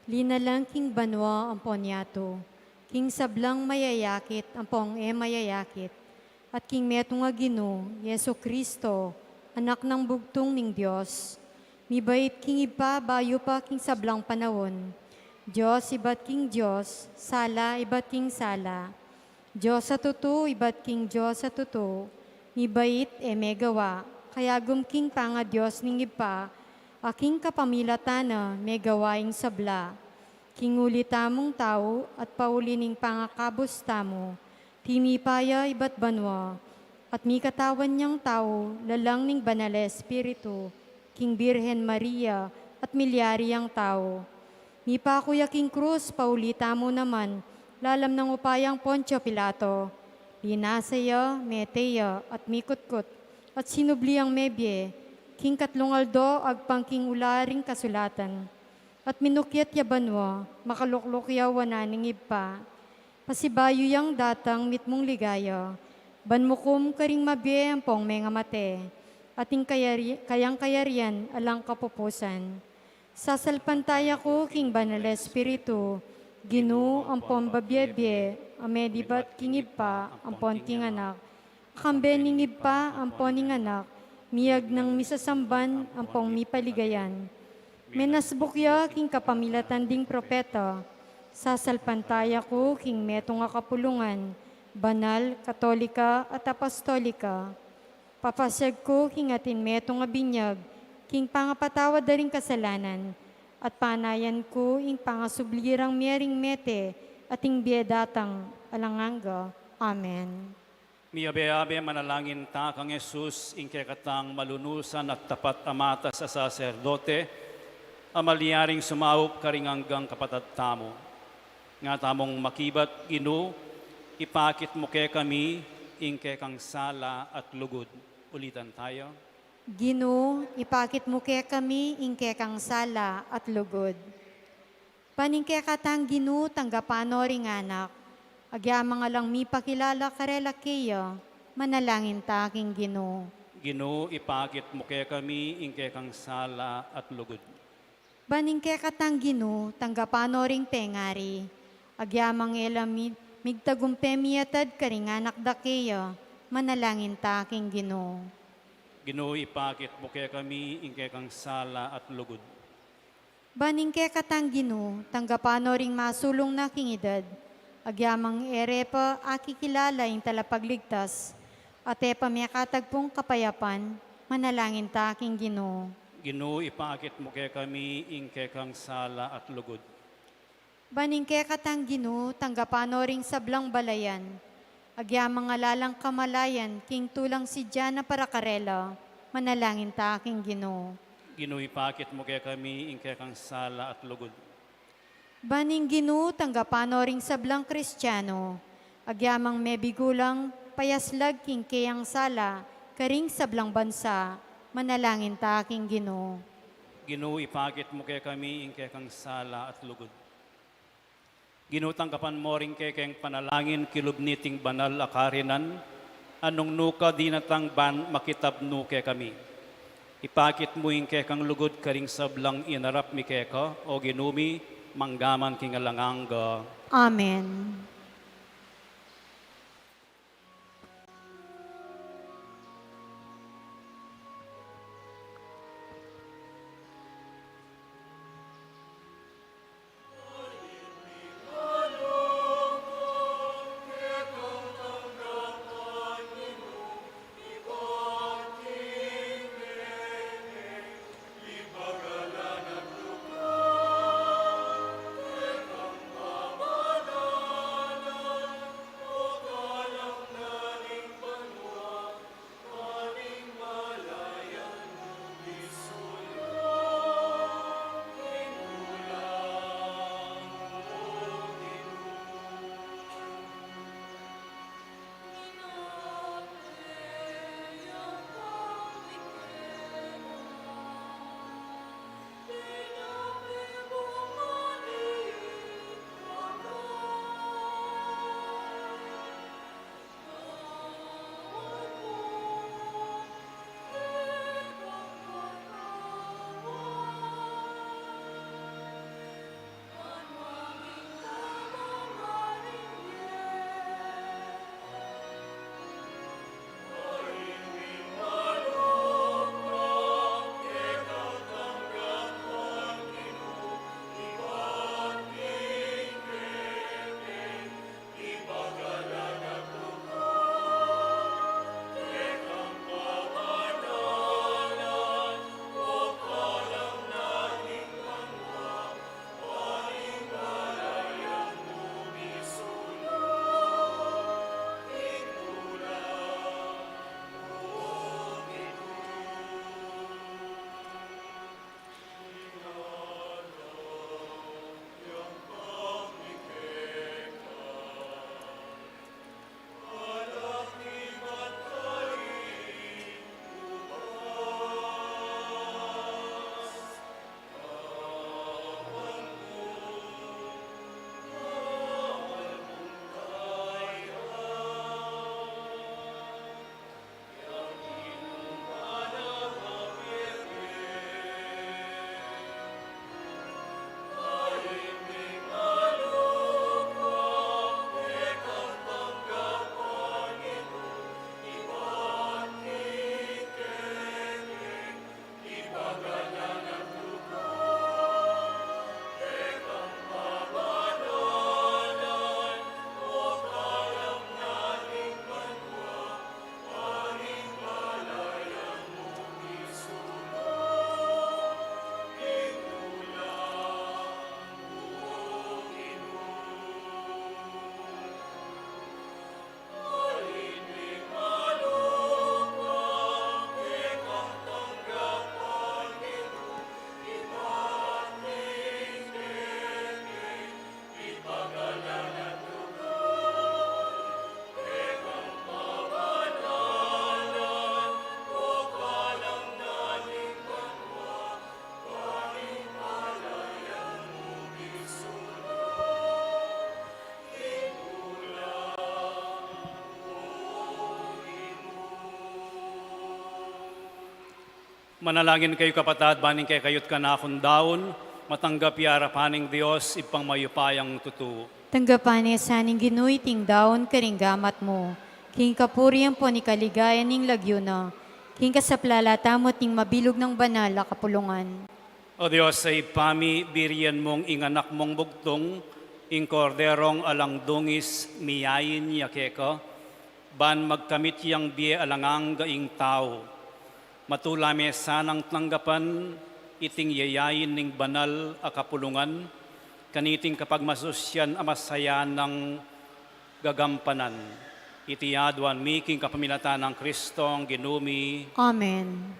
linalang king banua ampon yatu, king sablang mayayakit ampong e mayayakit, at king metung a Ginu, Jesu Kristo, Anak nang bugtung ning Dios, mibait king Ibpa bayu pa king sablang panaun, Dios ibat king Dios, sala ibat king sala, Dios a tutu ibat king Dios a tutu, mibait e megawa, kayagum king pangaDios ning Ibpa, a king kapamilatan na megawa ing sabla. King uli tamung tau at pauli ning pangakabus tamu, tinipa ya ibat banua, at mikatawan yang tau lalang ning Banal a Espiritu, king Birhen Maria, at milyari yang tau. Mipaku ya king krus pauli tamu naman, lalam nang upayang Poncio Pilato. Linasa ya, mete ya, at mikutkut, at sinubli yang mebie, king katlung aldo agpang king ula ring kasulatan. At minukyat ya banua, makalukluk ya wanan ning Ibpa. Pasibayu yang datang mitmung ligaya, ban mukum karing mabie ampong mengamate, at ing kayari-, kayang kayarian alang kapupusan. Sasalpantaya ku king Banal a Espiritu, Ginu ampon babie-bie, a mebie ibat king Ibpa ampon king Anak, kambe ning Ibpa ampon ning Anak, miyagnang misasamban ampong mipaligayan. Menasbuk ya king kapamilatan ding propeta. Sasalpantaya ku king metung a kapulungan, banal, katolika, at apostolika. Papasyag ku king atin metung a binyag, king pangapatawad da ring kasalanan, at panayan ku ing pangasubli rang mie ring mete, at ing bie datang alang angga. Amen. Miyabe-abe manalangin ta kang Jesus, ing kekatang malunusan at tapat a matas a saserdote, a malyaring sumaup karing anggang kapatad tamu. Nga tamung makibat, Ginu, ipakit mu kekami ing kekang sala at lugud. Ulitan taya. Ginu, ipakit mu kekami ing kekang sala at lugud. Ban ing kekatang Ginu tanggapan no ring anak, agyamang alang mipakilala karela keya, manalangin ta king Ginu. Ginu, ipakit mu kekami ing kekang sala at lugud. Ban ing kekatang Ginu tanggapan no ring pengari, agyamang e la mi-, migtagumpe miatad karing anak da keya, manalangin ta king Ginu. Ginu, ipakit mu kekami ing kekang sala at lugud. Ban ing kekatang Ginu tanggapan no ring masulung na king idad, agyamang e re pa akikilala ing Talapagligtas, at e pa mekatagpung kapayapan, manalangin ta king Ginu. Ginu, ipakit mu kekami ing kekang sala at lugud. Ban ing kekatang Ginu tanggapan no ring sablang balayan, agyamang ala lang kamalayan king tulang sidya na para karela, manalangin ta king Ginu. Ginu, ipakit mu kekami ing kekang sala at lugud. Ban ing Ginu tanggapan no ring sablang Kristiano, agyamang mebigu lang payaslag king keyang sala karing sablang bansa, manalangin ta king Ginu. Ginu, ipakit mu kekami ing kekang sala at lugud. Ginu, tanggapan mo ring kekeng panalangin kilub niting banal a karinan, a nung nuka dinatang ban makitab nu kekami. Ipakit mu ing kekang lugud karing sablang inarap mi keka, o Ginu mi, manggaman king alang angga. Amen. Manalangin kayu, kapatad, ban ing kekayu't kanakung daun matanggap ya arapan ning Dios, Ibpang mayupayang tutu. Tanggapan na sa ning Ginu iting daun karing gamat mu, king kapurian ampon ing kaligayan ning lagyu na, king kasaplalan tamu at ning mabilug nang banal a kapulungan. O Dios a Ibpa mi, birian mung ing Anak mung bugtung, ing Korderong alang dungis, miyain ya keka, ban magkamit yang bie alang angga ing tau. Matula me sanang tanggapan iting yayain ning banal a kapulungan, kaniting kapagmasusyan a masayanang gagampanan. Iti aduan mi king kapamilatan nang Kristong Ginu mi. Amen.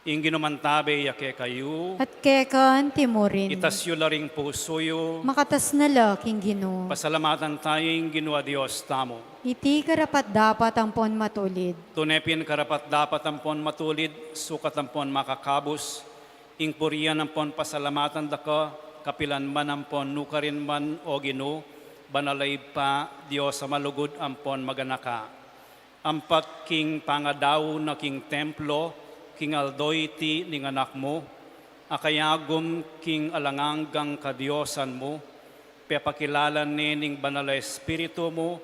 Ing Ginu mantabe ya kekayu. At keka anti mu rin. Itas yu la ring pusu yu. Makatas na la king Ginu. Pasalamatan tamu ing Ginu a Dios tamu. Iti karapat-dapat ampon matulid. Tune pin karapat-dapat ampon matulid, sukat ampon makakabus, ing purian ampon pasalamatan da ka, kapilan man ampon nukarin man, O Ginu, banal a Ibpa, Dios a malugud ampon maganaka. Ampat king pangadaun na king templo, king aldo iti ning Anak mu, a kayagum king alang anggang kadiosan mu, pepakilala ne ning Banal a Espiritu mu,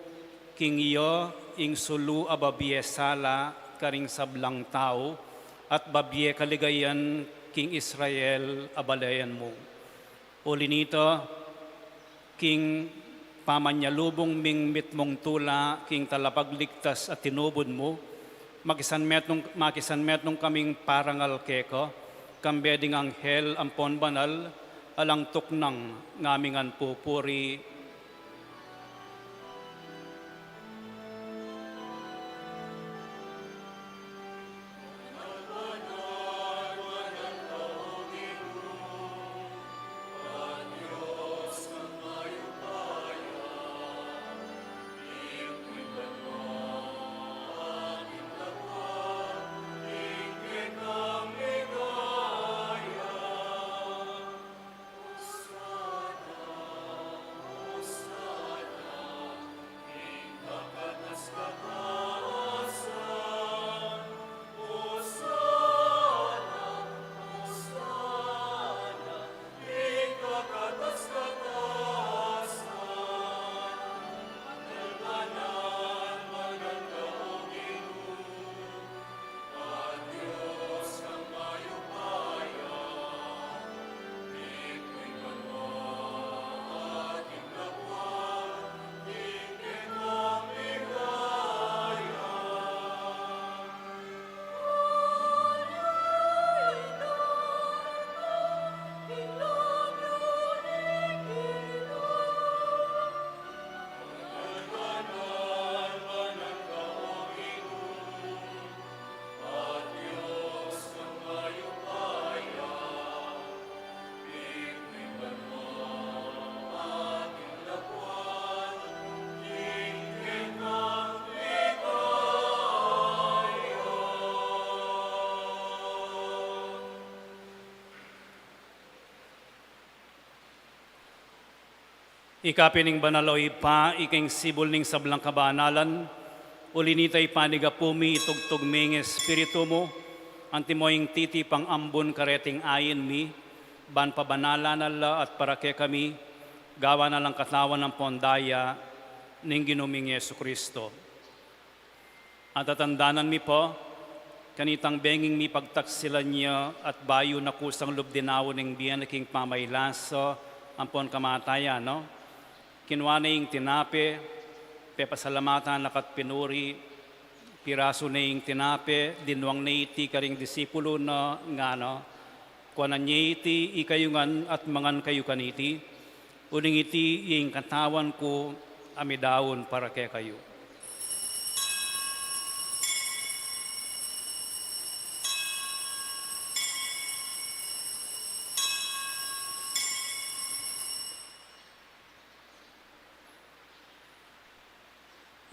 king iya ing sulu a babie sala karing sablang tau, at babie kaligayan king Israel a balayan mu. Uli nita, king pamanyalubung ming mitmung tula king talapagligtas a tinubud mu, makisanmetung, makisanmetung kaming parangal keka, kambe ding anghel ampon banal, alang tuknang ngaming pupuri. Ika pin ing banal, o Ibpa, ika ing sibul ning sablang kabanalan. Uli nita, ipanigapu mi, itugtug mi ing Espiritu mu, antimo ing titipang ambun kareting ain mi, ban pabanalan na la at para kekami, gawan na lang katawan ampon daya ning Ginu ming Jesucristo. At tatandanan mi pu, kanitang benging mipagtaksilan ya at bayu na kusang lub dinaun ing bie na king pamailasa ampon kamatayan, no? Kinua ne ing tinape, pepasalamatan na ka't pinuri, pirasu ne ing tinape, dinuang ne iti karing disipulu na, ngana, kuanan ye iti ikayu ngan at mangan kayu kaniti, uling iti ing katawan ku a midaun para kekayu.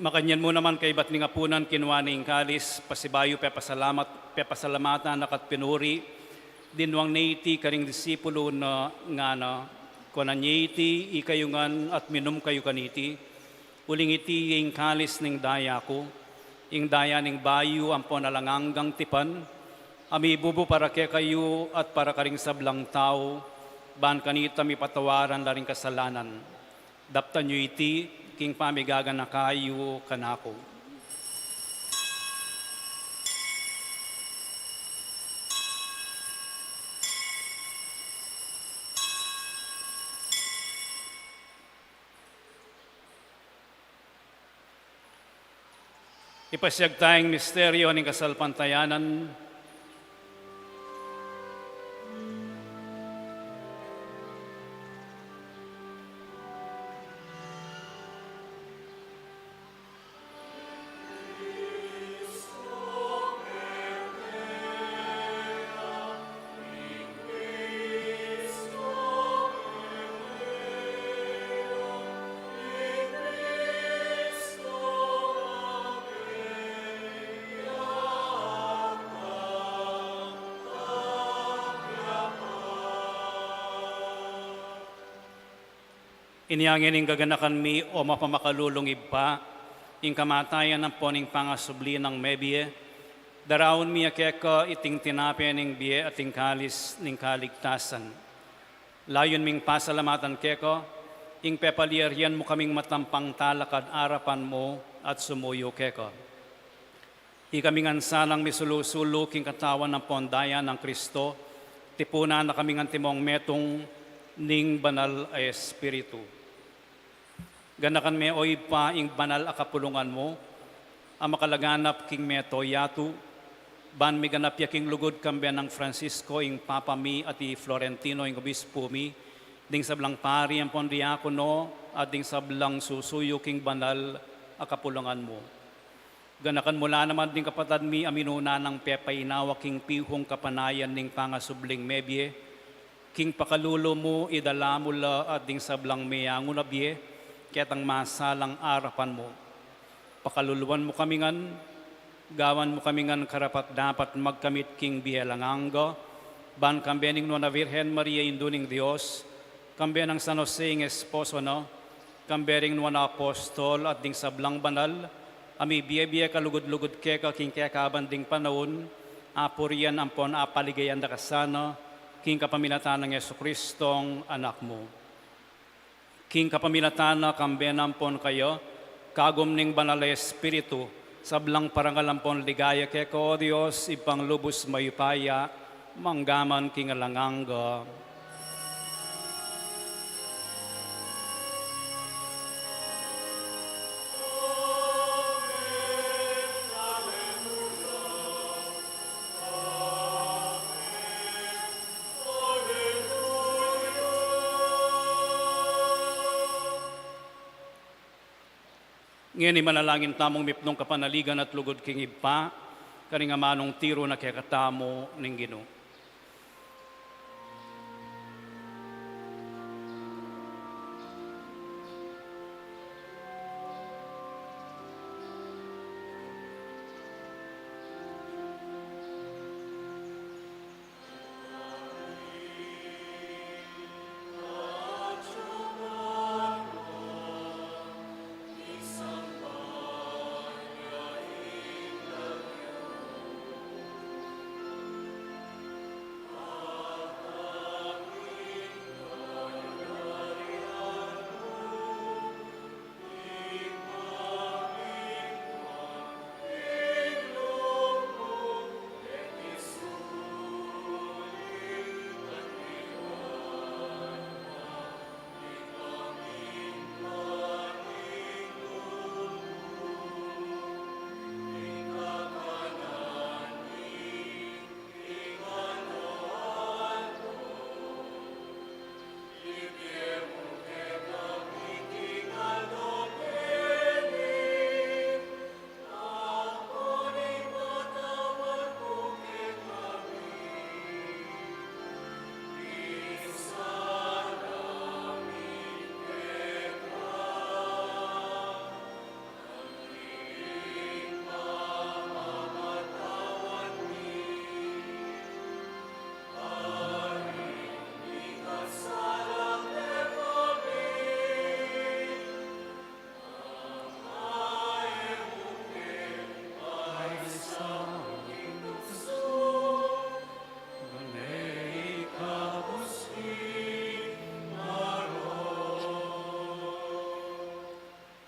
Makanyan mu naman kaibat ning apunan, kinua ne ing kalis, pasibayu pepasalamat, pepasalamatan na ka't pinuri, dinuang ne iti karing disipulu na, ngana, kuanan ye iti ikayu ngan at minum kayu kaniti, uling iti ing kalis ning daya ku, ing daya ning bayu ampon alang anggang tipan, A mibubu para kekayu at para karing sablang tau, ban kanita mipatawaran la ring kasalanan. Daptan yu iti king pamigaganaka yu kanaku. Ipasiag taya ing misteryo ning kasalpantayanan. Inya ngeni gaganakan mi, o mapamakalulung Ibpa, ing kamatayan ampon ing pangasubli nang mebie, daraun mi ya keka iting tinape ning bie at ing kalis ning kaligtasan. Layun ming pasalamatan keka ing pepaliarian mu kaming matampang talakad arapan mu at sumuyu keka. Ikami ngan sanang misulu-sulu king katawan ampon daya nang Kristo, tipunan na kaming antimong metung ning Banal a Espiritu. Ganakan me, o Ibpa, ing banal a kapulungan mu a makalaganap king mabilug a yatu, ban miganap ya king lugud kambe nang Francisco ing Papa mi at i Florentino ing Obispu mi, ding sablang pari ampon diakono, at ding sablang susuyu king banal a kapulungan mu. Ganakan mu la naman ding kapatad mi a minuna nang pepainawa king pihung kapanayan ning pangasubling mebie, king pakalulu mu idala mu la at ding sablang meangu na bie ketang masalang arapan mu. Pakaluluan mu kami ngan, gawan mu kami ngan karapat-dapat magkamit king bie alang angga, ban kambe ning Nuan a Virgen Maria, Indu ning Dios, kambe nang San Jose ing esposo na, kambe ring nuan a apostol at ding sablang banal a mibie-bie kalugud-lugud keka king kekaban ding panaun, apurian ampon apaligayan da ka sana, king kapamilatan nang Jesucristong Anak mu. King kapamilatan na, kambe na ampon kaya, kagum ning Banal a Espiritu, sablang parangal ampon ligaya keka, o Dios, Ibpang lubus mayupaya, mangga man king alang angga. Ngeni manalangin tamung mipnung kapanaligan at lugud king Ibpa, karing amanung tiru na kekatamu ning Ginu.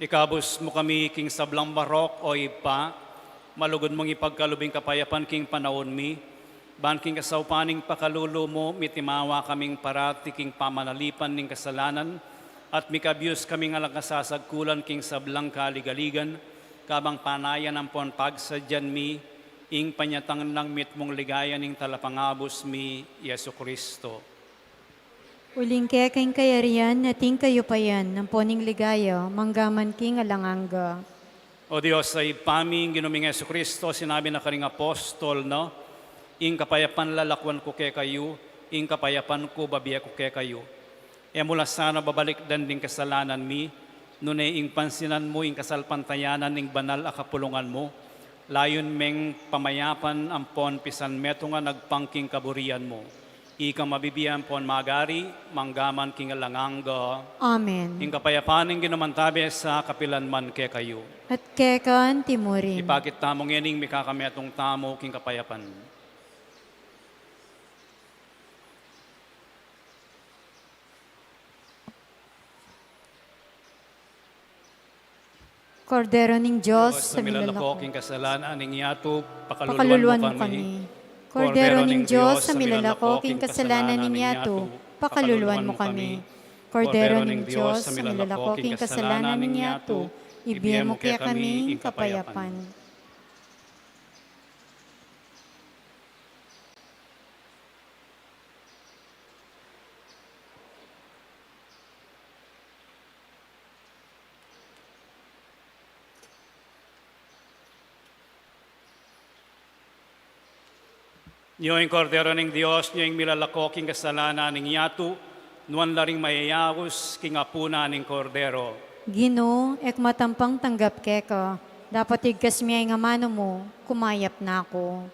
Ikabus mu kami king sablang marok, o Ibpa, malugud mung ipagkalub ing kapayapan king panaun mi, ban king kasaupan ning pakalulu mu, mitimawa kaming parati king pamanalipan ning kasalanan, at mikabus kaming alang kasasagkulan king sablang kaligaligan, kabang panayan ampon pagsadyan mi ing panyatang nang mitmung ligaya ning Talapangabus mi, Jesucristo. Uling keka ing kayarian, at ing kayupayan, ampon ing ligaya, mangga man king alang angga. O Dios a Ibpa mi, ing Ginu ming Jesucristo, sinabi na karing apostol na, "Ing kapayapan lalakuan ku kekayu, ing kapayapan ku babie ku kekayu." E mu la sana babalikdan ding kasalanan mi, nune ing pansinan mu ing kasalpantayanan ning banal a kapulungan mu, layun meng pamayapan ampon pisanmetungan agpang king kaburian mu. Ika mabibie ampon magari, mangga man king alang angga. Amen. Ing kapayapan ning Ginu mantabe sa kapilan man kekayu. At keka anti mu rin. Ipakit tamu ngening mikakametung tamu king kapayapan. Kordero ning Dios, Dios a milalako king kasalanan ning yatu, pakaluluan mu kami. Kordero ning Dios a milalako king kasalanan ning yatu, pakaluluan mu kami. Kordero ning Dios a milalako king kasalanan ning yatu, ibie mu kekami ing kapayapan. Nyo ing Kordero ning Dios, nyo ing milalako king kasalanan ning yatu, nuan la ring mayayaus king apunan ning Kordero. Ginu, e ku matampang tanggap keka, dapot igkas mu ing amanu mu, kumayap na ku.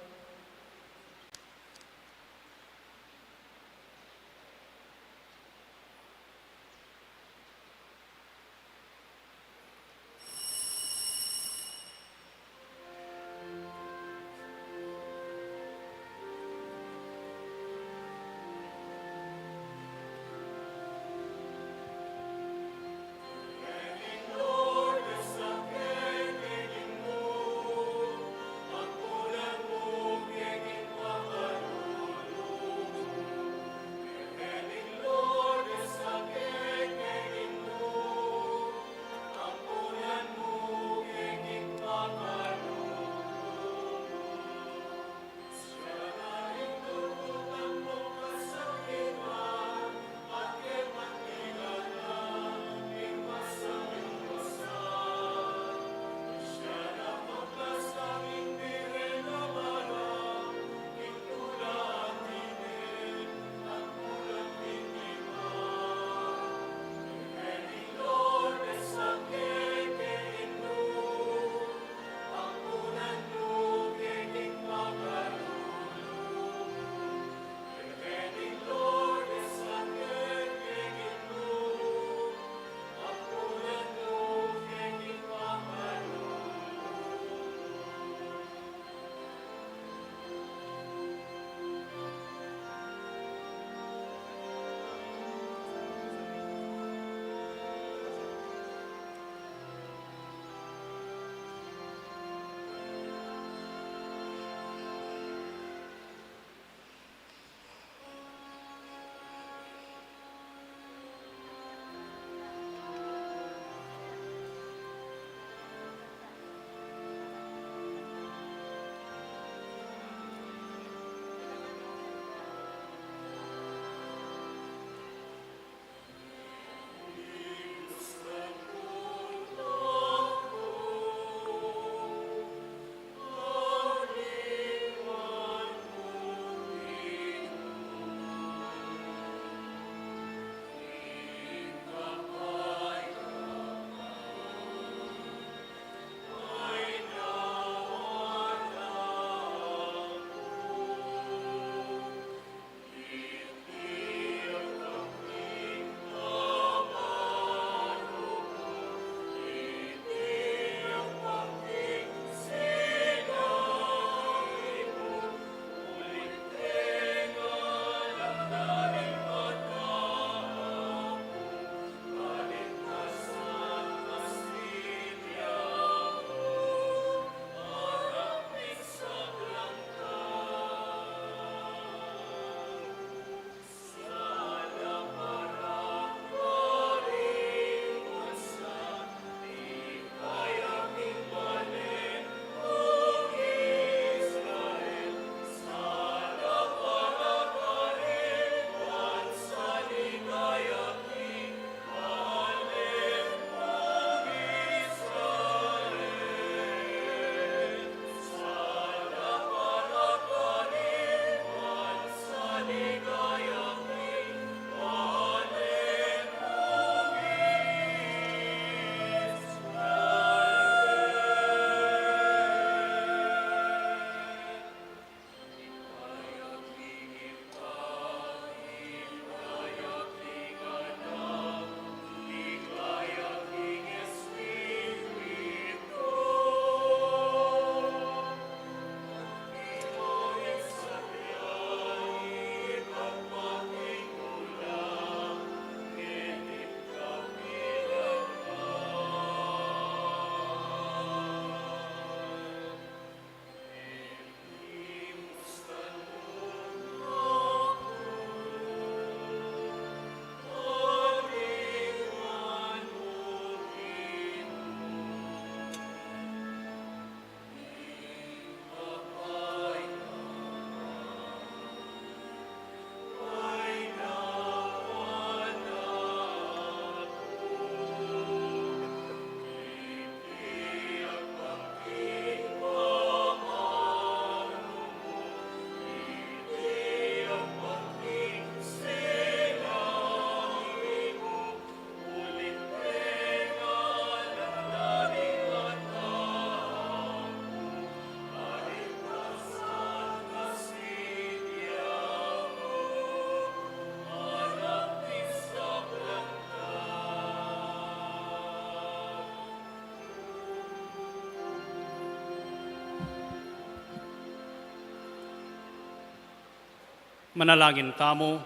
Manalangin tamu.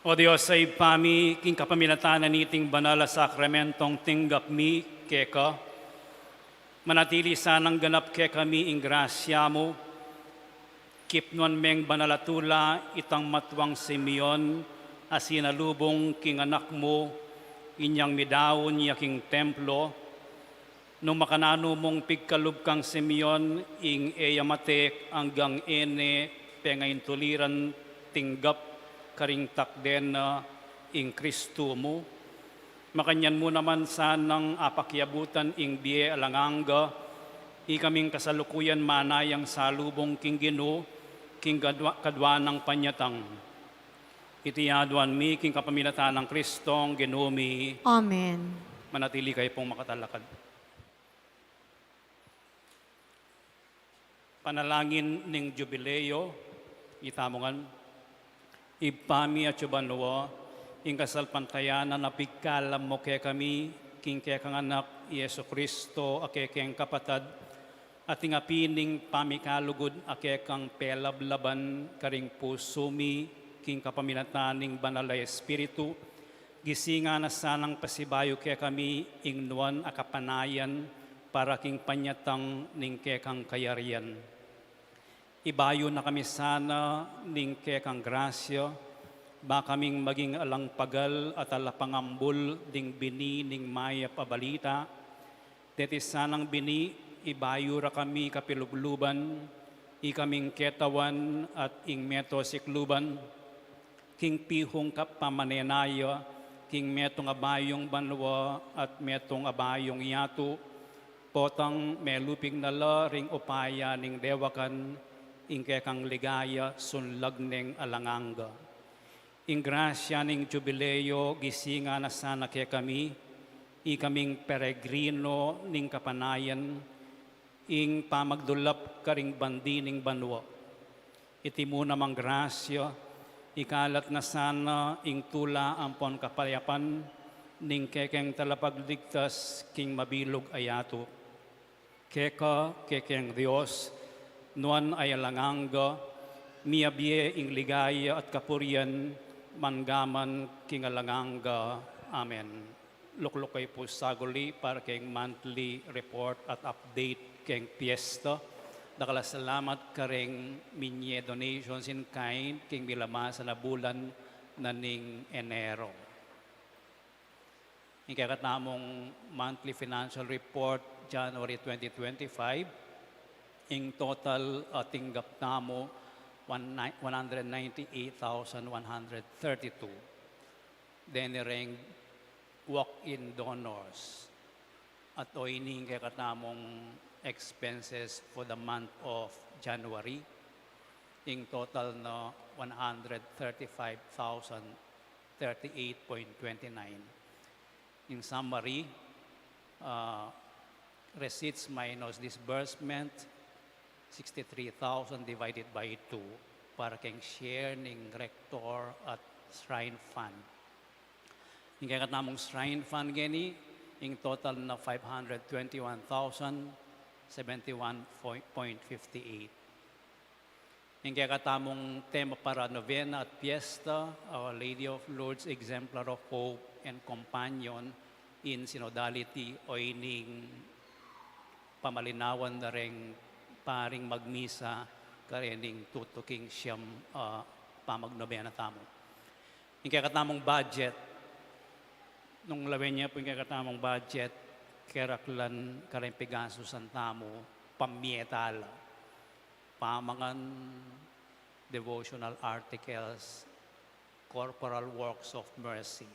O Dios a Ibpa mi, king kapamilatan na niting banal a sakramentong tinggap mi keka, manatili sanang ganap kekami ing grasya mu, kipnuan meng banal a tula itang matuang Simeon a sinalubung king anak mu, inyang midaun ya king templo, nung makananu mung pigkalub kang Simeon ing e ya matek anggang e ne pengaintuliran tinggap karing takden na ing Kristu mu. Makanyan mu naman sanang apakiabutan ing bie alang angga, ikaming kasalukuyan manayang salubung king Ginu, king kadwa, kadwa nang panyatang. Iti aduan mi king kapamilatan nang Kristong Ginu mi. Amen. Manatili kayu pung makatalakad. Panalangin ning Jubileo, itamu ngan. Ibpa mi atsu banua, ing kasalpantayanan a pigkalam mu kekami, king kekang Anak, Jesu Kristo, a kekeng kapatad, at ing api ning pamikalugud a kekang pelablaban karing pusu mi, king kapamilatan ning Banal a Espiritu, gisingan na sanang pasibayu kekami ing nuan a kapanayan para king panyatang ning kekang kayarian. Ibayu na kami sana ning kekang grasya, ba kaming maging alang pagal at alapangambul ding bini ning mayap a balita. Deti sanang bini, ibayu ra kami kapilubluban, ikaming ketawan at ing meto sikluban, king pihung kapamanenaya, king metung a bayung banua at metung a bayung yatu, potang melupig na la ring upaya ning dewakan, ing kekang ligaya sunlag neng alang angga. Ing grasya ning Jubileo gisingan na sana kekami, ikaming peregrino ning kapanayan, ing pamagdulap karing bandi ning banua. Iti mu namang grasya, ikalat na sana ing tula ampon kapayapan ning kekeng talapagligtas king mabilug a yatu. Keka, kekeng Dios, nuan a alang angga, miyabie ing ligaya at kapurian, manggaman king alang angga. Amen. Lukluk kayu pu saguli para keng monthly report at update keng piyesta. Dakal a salamat kareng minye donations in kind keng milamasan a bulan na ning Enero. Ing kekatamung monthly financial report, January twenty twenty-five, ing total a tinggap tamu, one ni-, one hundred ninety-eight thousand one hundred thirty-two. Deni reng walk-in donors. At o ini ing kekatamung expenses for the month of January, ing total na one hundred thirty-five thousand thirty-eight point twenty-nine. In summary, uh, receipts minus disbursement, sixty-three thousand divided by two, para keng share ning rector at shrine fund. Ing kekatamung shrine fund ngeni, ing total na five hundred twenty-one thousand seventy-one point fifty-eight. Ing kekatamung tema para novena at piyesta, Our Lady of Lourdes, Exemplar of Hope and Companion in Synodality, o ining pamalinawan da reng paring magmisa karening tutuking siyam, ah, pamagnobena tamu. Ing kekatamung budget, nung lawen ye pu ing kekatamung budget, keraklan kareng pigastusan tamu, pamie tala, pamangan, devotional articles, corporal works of mercy.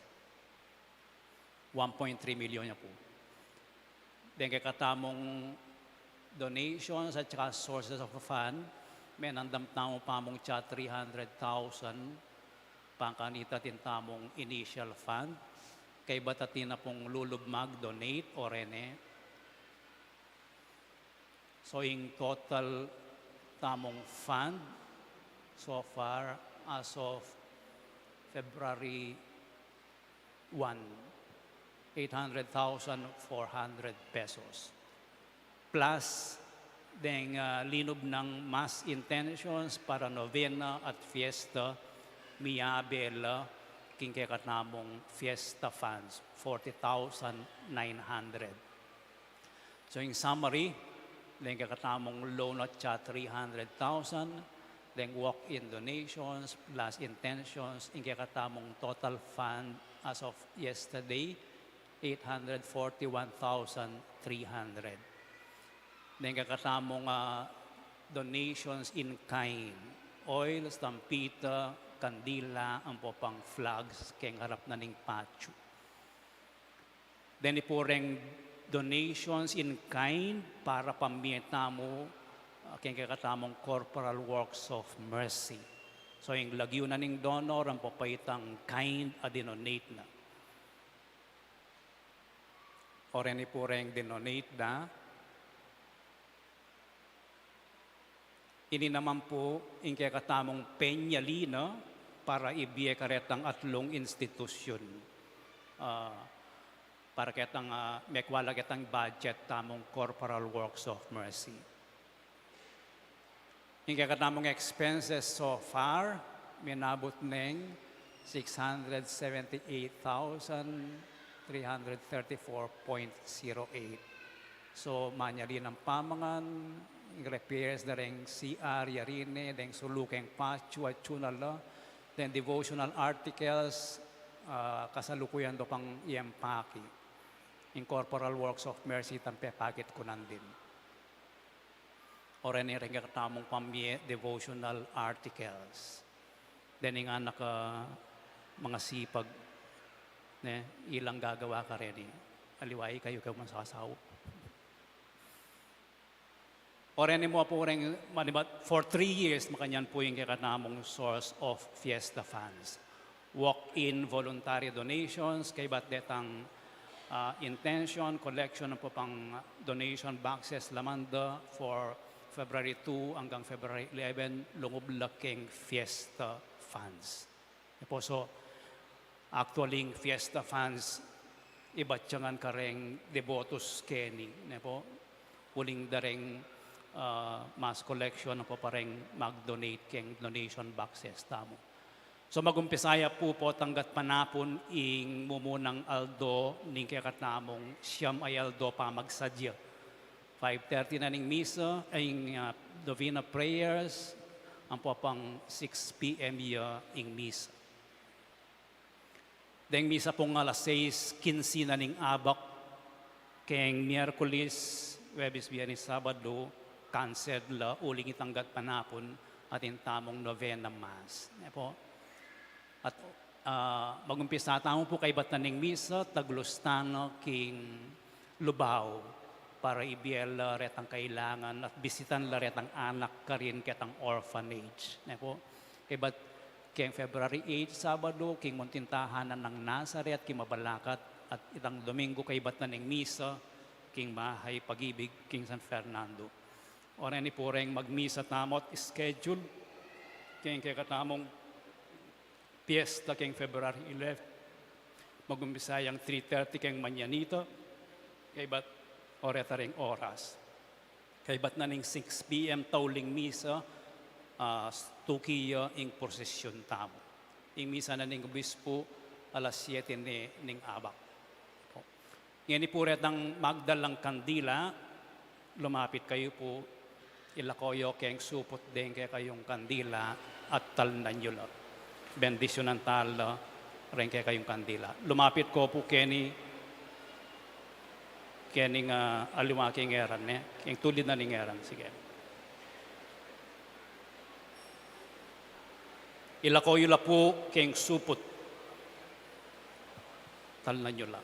One point three million ya pu. Deng kekatamung donations at saka sources of fund, menandam tamu pamung tsa three hundred thousand, pangkanita atin tamung initial fund, kaybat atin na pung lulub mag-donate o rene. So, ing total tamung fund so far as of February one, eight hundred thousand four hundred pesos. Plus Deng, ah, linub nang mass intentions para novena at fiesta, miyabe la king kekatamung fiesta funds, forty thousand nine hundred. So, in summary, deng kekatamung loan at siya three hundred thousand, deng walk-in donations plus intentions, ing kekatamung total fund as of yesterday, eight hundred forty-one thousand three hundred. Deng kekatamung, ah, donations in kind, oil, stampita, kandila, ampo pang flags, keng harap na ning patio. Deni pu reng donations in kind para pamie tamu, ah, keng kekatamung Corporal Works of Mercy. So, ing lagyu na ning donor, ampo pa itang kind a dinonate na. O reni pu reng dinonate da. Ini naman pu ing kekatamung penyali na para ibie karetang atlung institusyun. Ah, para ketang, ah, mekwa la ketang budget tamung Corporal Works of Mercy. Ing kekatamung expenses so far, minabut neng six hundred seventy-eight thousand three hundred thirty-four point zero eight. So, manyali nang pamangan, ing repairs da reng C R, yari ne, deng sulu keng patio, atyu na la, deng devotional articles, ah, kasalukuyan do pang iyempaki. Ing Corporal Works of Mercy, itang pepakit ku nandin. O reni reng kekatamung pamie devotional articles. Deni nga naka mangasipag, ne, ilang gagawa kareni. Aliwa ikayu keng masasaup. O reni mu pu reng, manibat, for three years, makanyan pu ing kekatamung source of fiesta funds. Walk-in voluntary donations, kaybat detang, ah, intention, collection, ampo pang donation boxes la man da for February two hanggang February eleven, lungub la keng fiesta funds. Ne pu, so, actually, ing fiesta funds, ibat ya ngan kareng devotus keni, ne pu, uling da reng, ah, mass collection, ampo pa reng mag-donate keng donation boxes tamu. So, magumpisa ya pu potang gatpanapun ing mumunang aldo ning kekatamung siyam a aldo pamagsadya. Five thirty na ning misa, ay, ing, ah, novena prayers, ampo pang six P M ya ing misa. Deng misa pung alas sais kinse na ning abak, keng Miyerkules, Huwebes, Biyernes, Sabado, cancel la uling itang gatpanapun atin tamung novena mass. Ne pu? At, ah, magumpisa tamu pu kaybat na ning misa, taglus tana king Lubao para ibie la retang kailangan at bisitan la retang anak karin ketang orphanage. Ne pu? Kaybat keng February eight, Sabado, king munting tahanan nang Nazaret, king Mabalacat, at itang Domingo kaybat na ning misa, king Mahay Pag-ibig, king San Fernando. O reni pu reng magmisa tamu at schedule keng kekatamung piyesta keng February eleven. Magumpisa yang three thirty keng manyanita, kaybat o reta reng oras. Kaybat na ning six P M tauling misa, ah, tuki ya ing prosesyun tamu. Ing misa na ning obispu alas siyete ne ning abak. Ngeni pu retang magdalang kandila, lumapit kayu pu, ilako yu keng suput deng kekayung kandila at talnan yu la. Bendisyunan tala reng kekayung kandila. Lumapit ko pu keni, keni nga aliwa keng ngeran, ne? Keng tulid na ning ngeran, sige. Ilako yu la pu keng suput. Talnan yu la.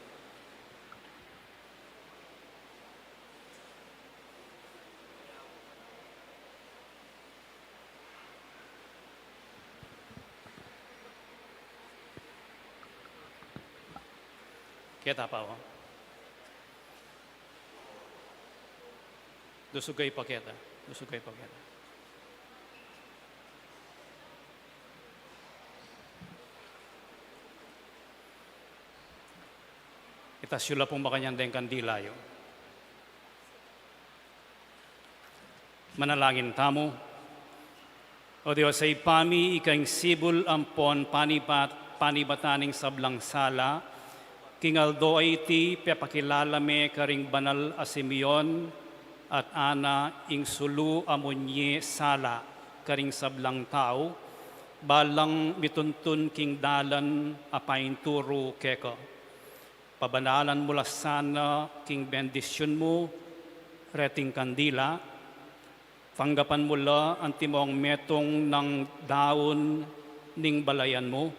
Keta pa, o. Dusug kayu pa keta. Dusug kayu pa keta. Itas yu la pung makanyan deng kandila yu. Manalangin tamu. O Dios a Ibpa mi, ika ing sibul ampon panibat, panibatan ning sablang sala, king aldo a iti pepakilala me karing banal a Simeon at Ana ing sulu a munye sala karing sablang tau, balang mituntun king dalan a painturu keka. Pabanalan mu la sana king bendisyun mu reting kandila, tanggapan mu la antimong metung nang daun ning balayan mu,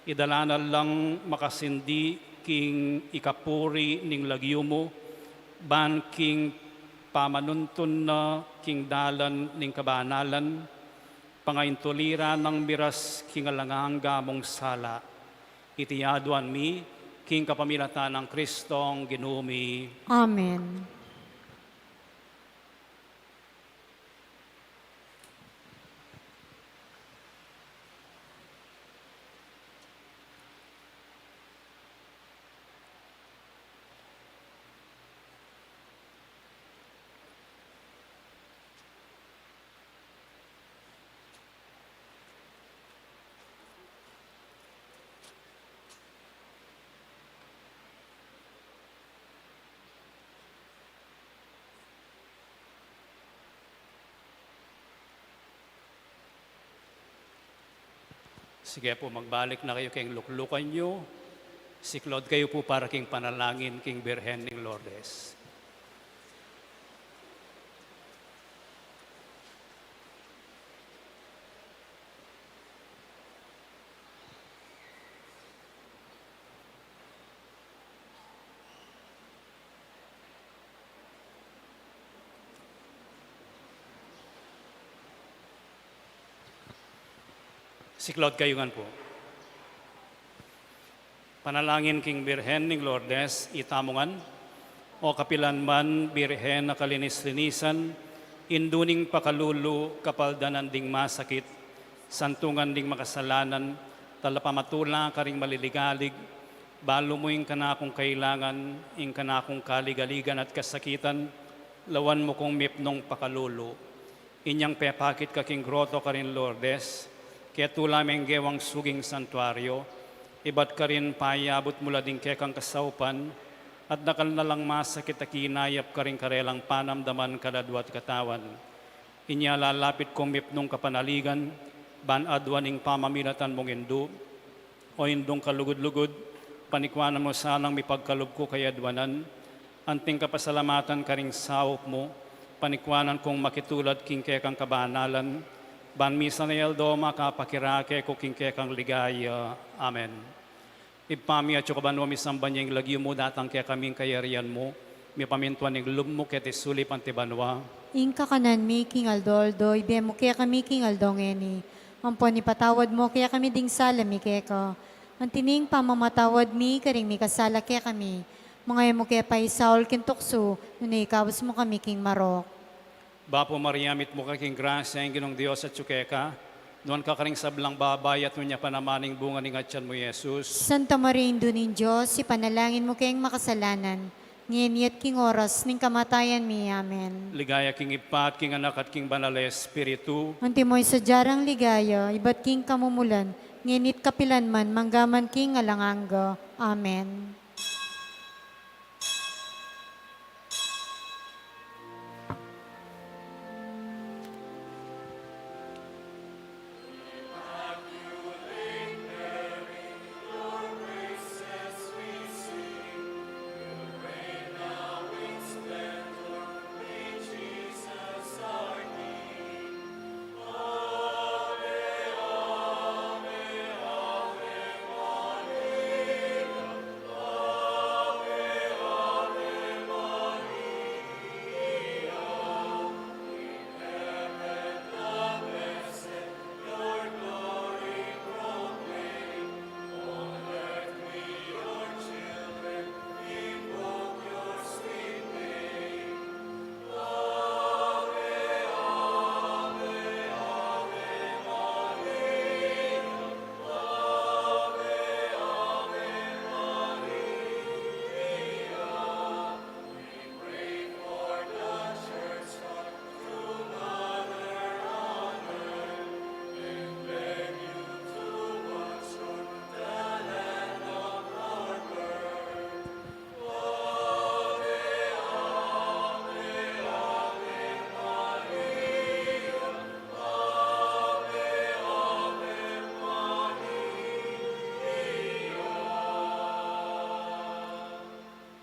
idala na lang makasindi king ikapuri ning lagyu mu, ban king pamanuntun na king dalan ning kabanalan, pangaintulira nang miras king alang angga mung sala. Iti aduan mi king kapamilatan nang Kristong Ginu mi. Amen. Sige po, magbalik na kayu keng luklukan yu. Siklaud kayu po para king panalangin king Birhen ning Lourdes. Siklaud kayu ngan po. Panalangin king Birhen ning Lourdes, itamu ngan. O kapilan man, Birhen a kalinis-linisan, indu ning pakalulu, kapaldanan ding masakit, santungan ding makasalanan, talapamatula karing maliligalig, balu mu ing kanakung kailangan, ing kanakung kaligaligan at kasakitan, lawan mu kung mipnung pakalulu. Inyang pepakit ka king groto karin Lourdes, ketula meng gewang suging santuario, ibat karin payabut mu la ding kekang kasaupan, at dakal na lang masakit a kinayap karing karelang panamdaman kaladua't katawan. Inya lalapit kung mipnung kapanaligan, ban aduan ing pamamilatan mung indu, O Indung kalugud-lugud, panikwanan mu sanang mipagkalub ku kayaduanan, anting kapasalamatan karing saup mu, panikwanan kung makitulad king kekang kabanalan, ban misan a aldo makapakirake ku king kekang ligaya. Amen. Ibpa mi, atsu ka banua, misamban ya ing lagyu mu, datang kekami ing kayarian mu, mipamintuan ing lub mu keti sulip anti banua. Ing kakanan mi king aldo-aldo, ibie mu kekami king aldo ngeni. Ampon ipatawad mu kekami ding sala mi keka, anti ning pamamatawad mi karing mikasala kekami. Manga e mu ke paisaul king tuksu, nune ikabus mu kami king marok. Bapu Maria, mitmu ka king grasya, ing Ginung Dios atsu keka, nuan ka karing sablang babai, at nuan ya pa naman ing bunga ning atyan mu, Jesus. Santa Maria, Indu ning Dios, ipanalangin mu keng makasalanan, ngeni at king oras ning kamatayan mi. Amen. Ligaya king Ibpa, at king Anak, at king Banal a Espiritu. Antimo ing sadya rang ligaya, ibat king kamumulan, ngeni at kapilan man, mangga man king alang angga. Amen.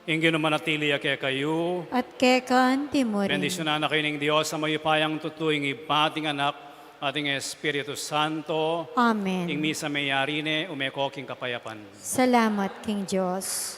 Ing Ginu manatili ya kekayu. At keka naman. Bendisyunan na kayu ning Dios a mayupayang tutu, ing Ibpa, at ing Anak, at ing Espiritu Santo. Amen. Ing misa meyari ne, ume ko king kapayapan. Salamat king Dios.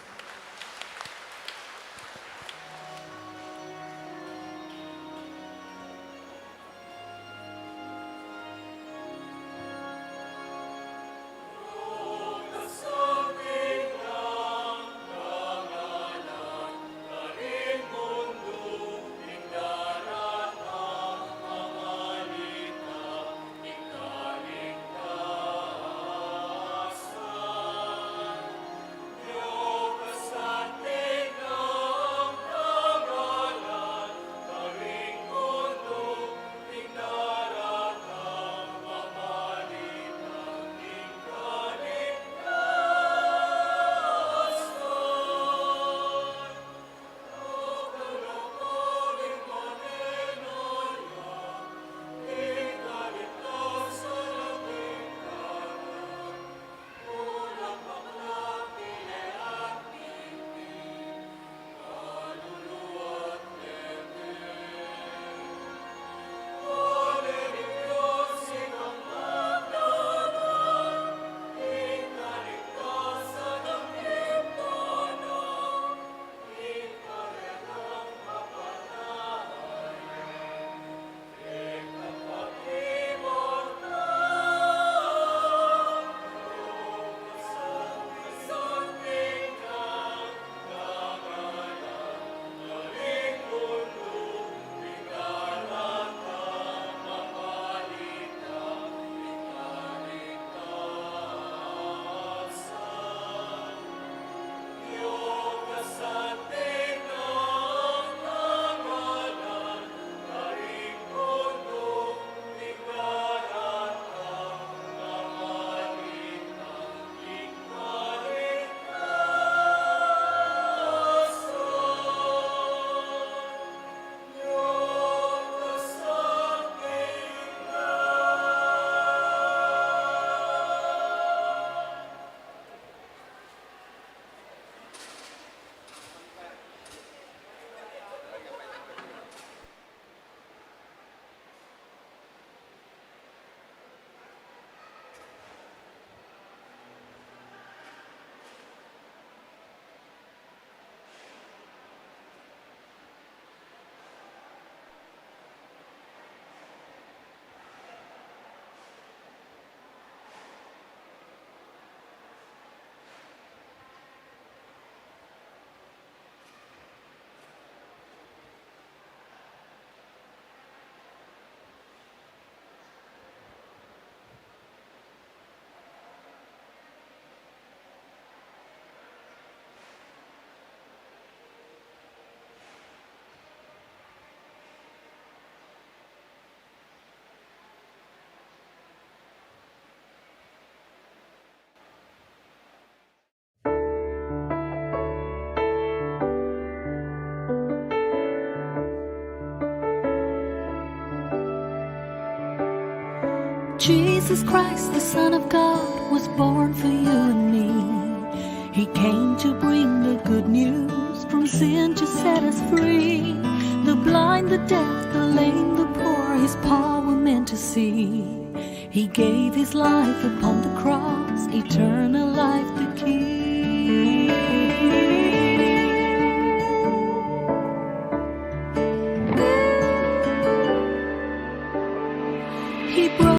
Jesus Christ, the Son of God, was born for you and me. He came to bring the good news, from sin to set us free. The blind, the deaf, the lame, the poor, his power meant to see. He gave his life upon the cross, eternal life the key.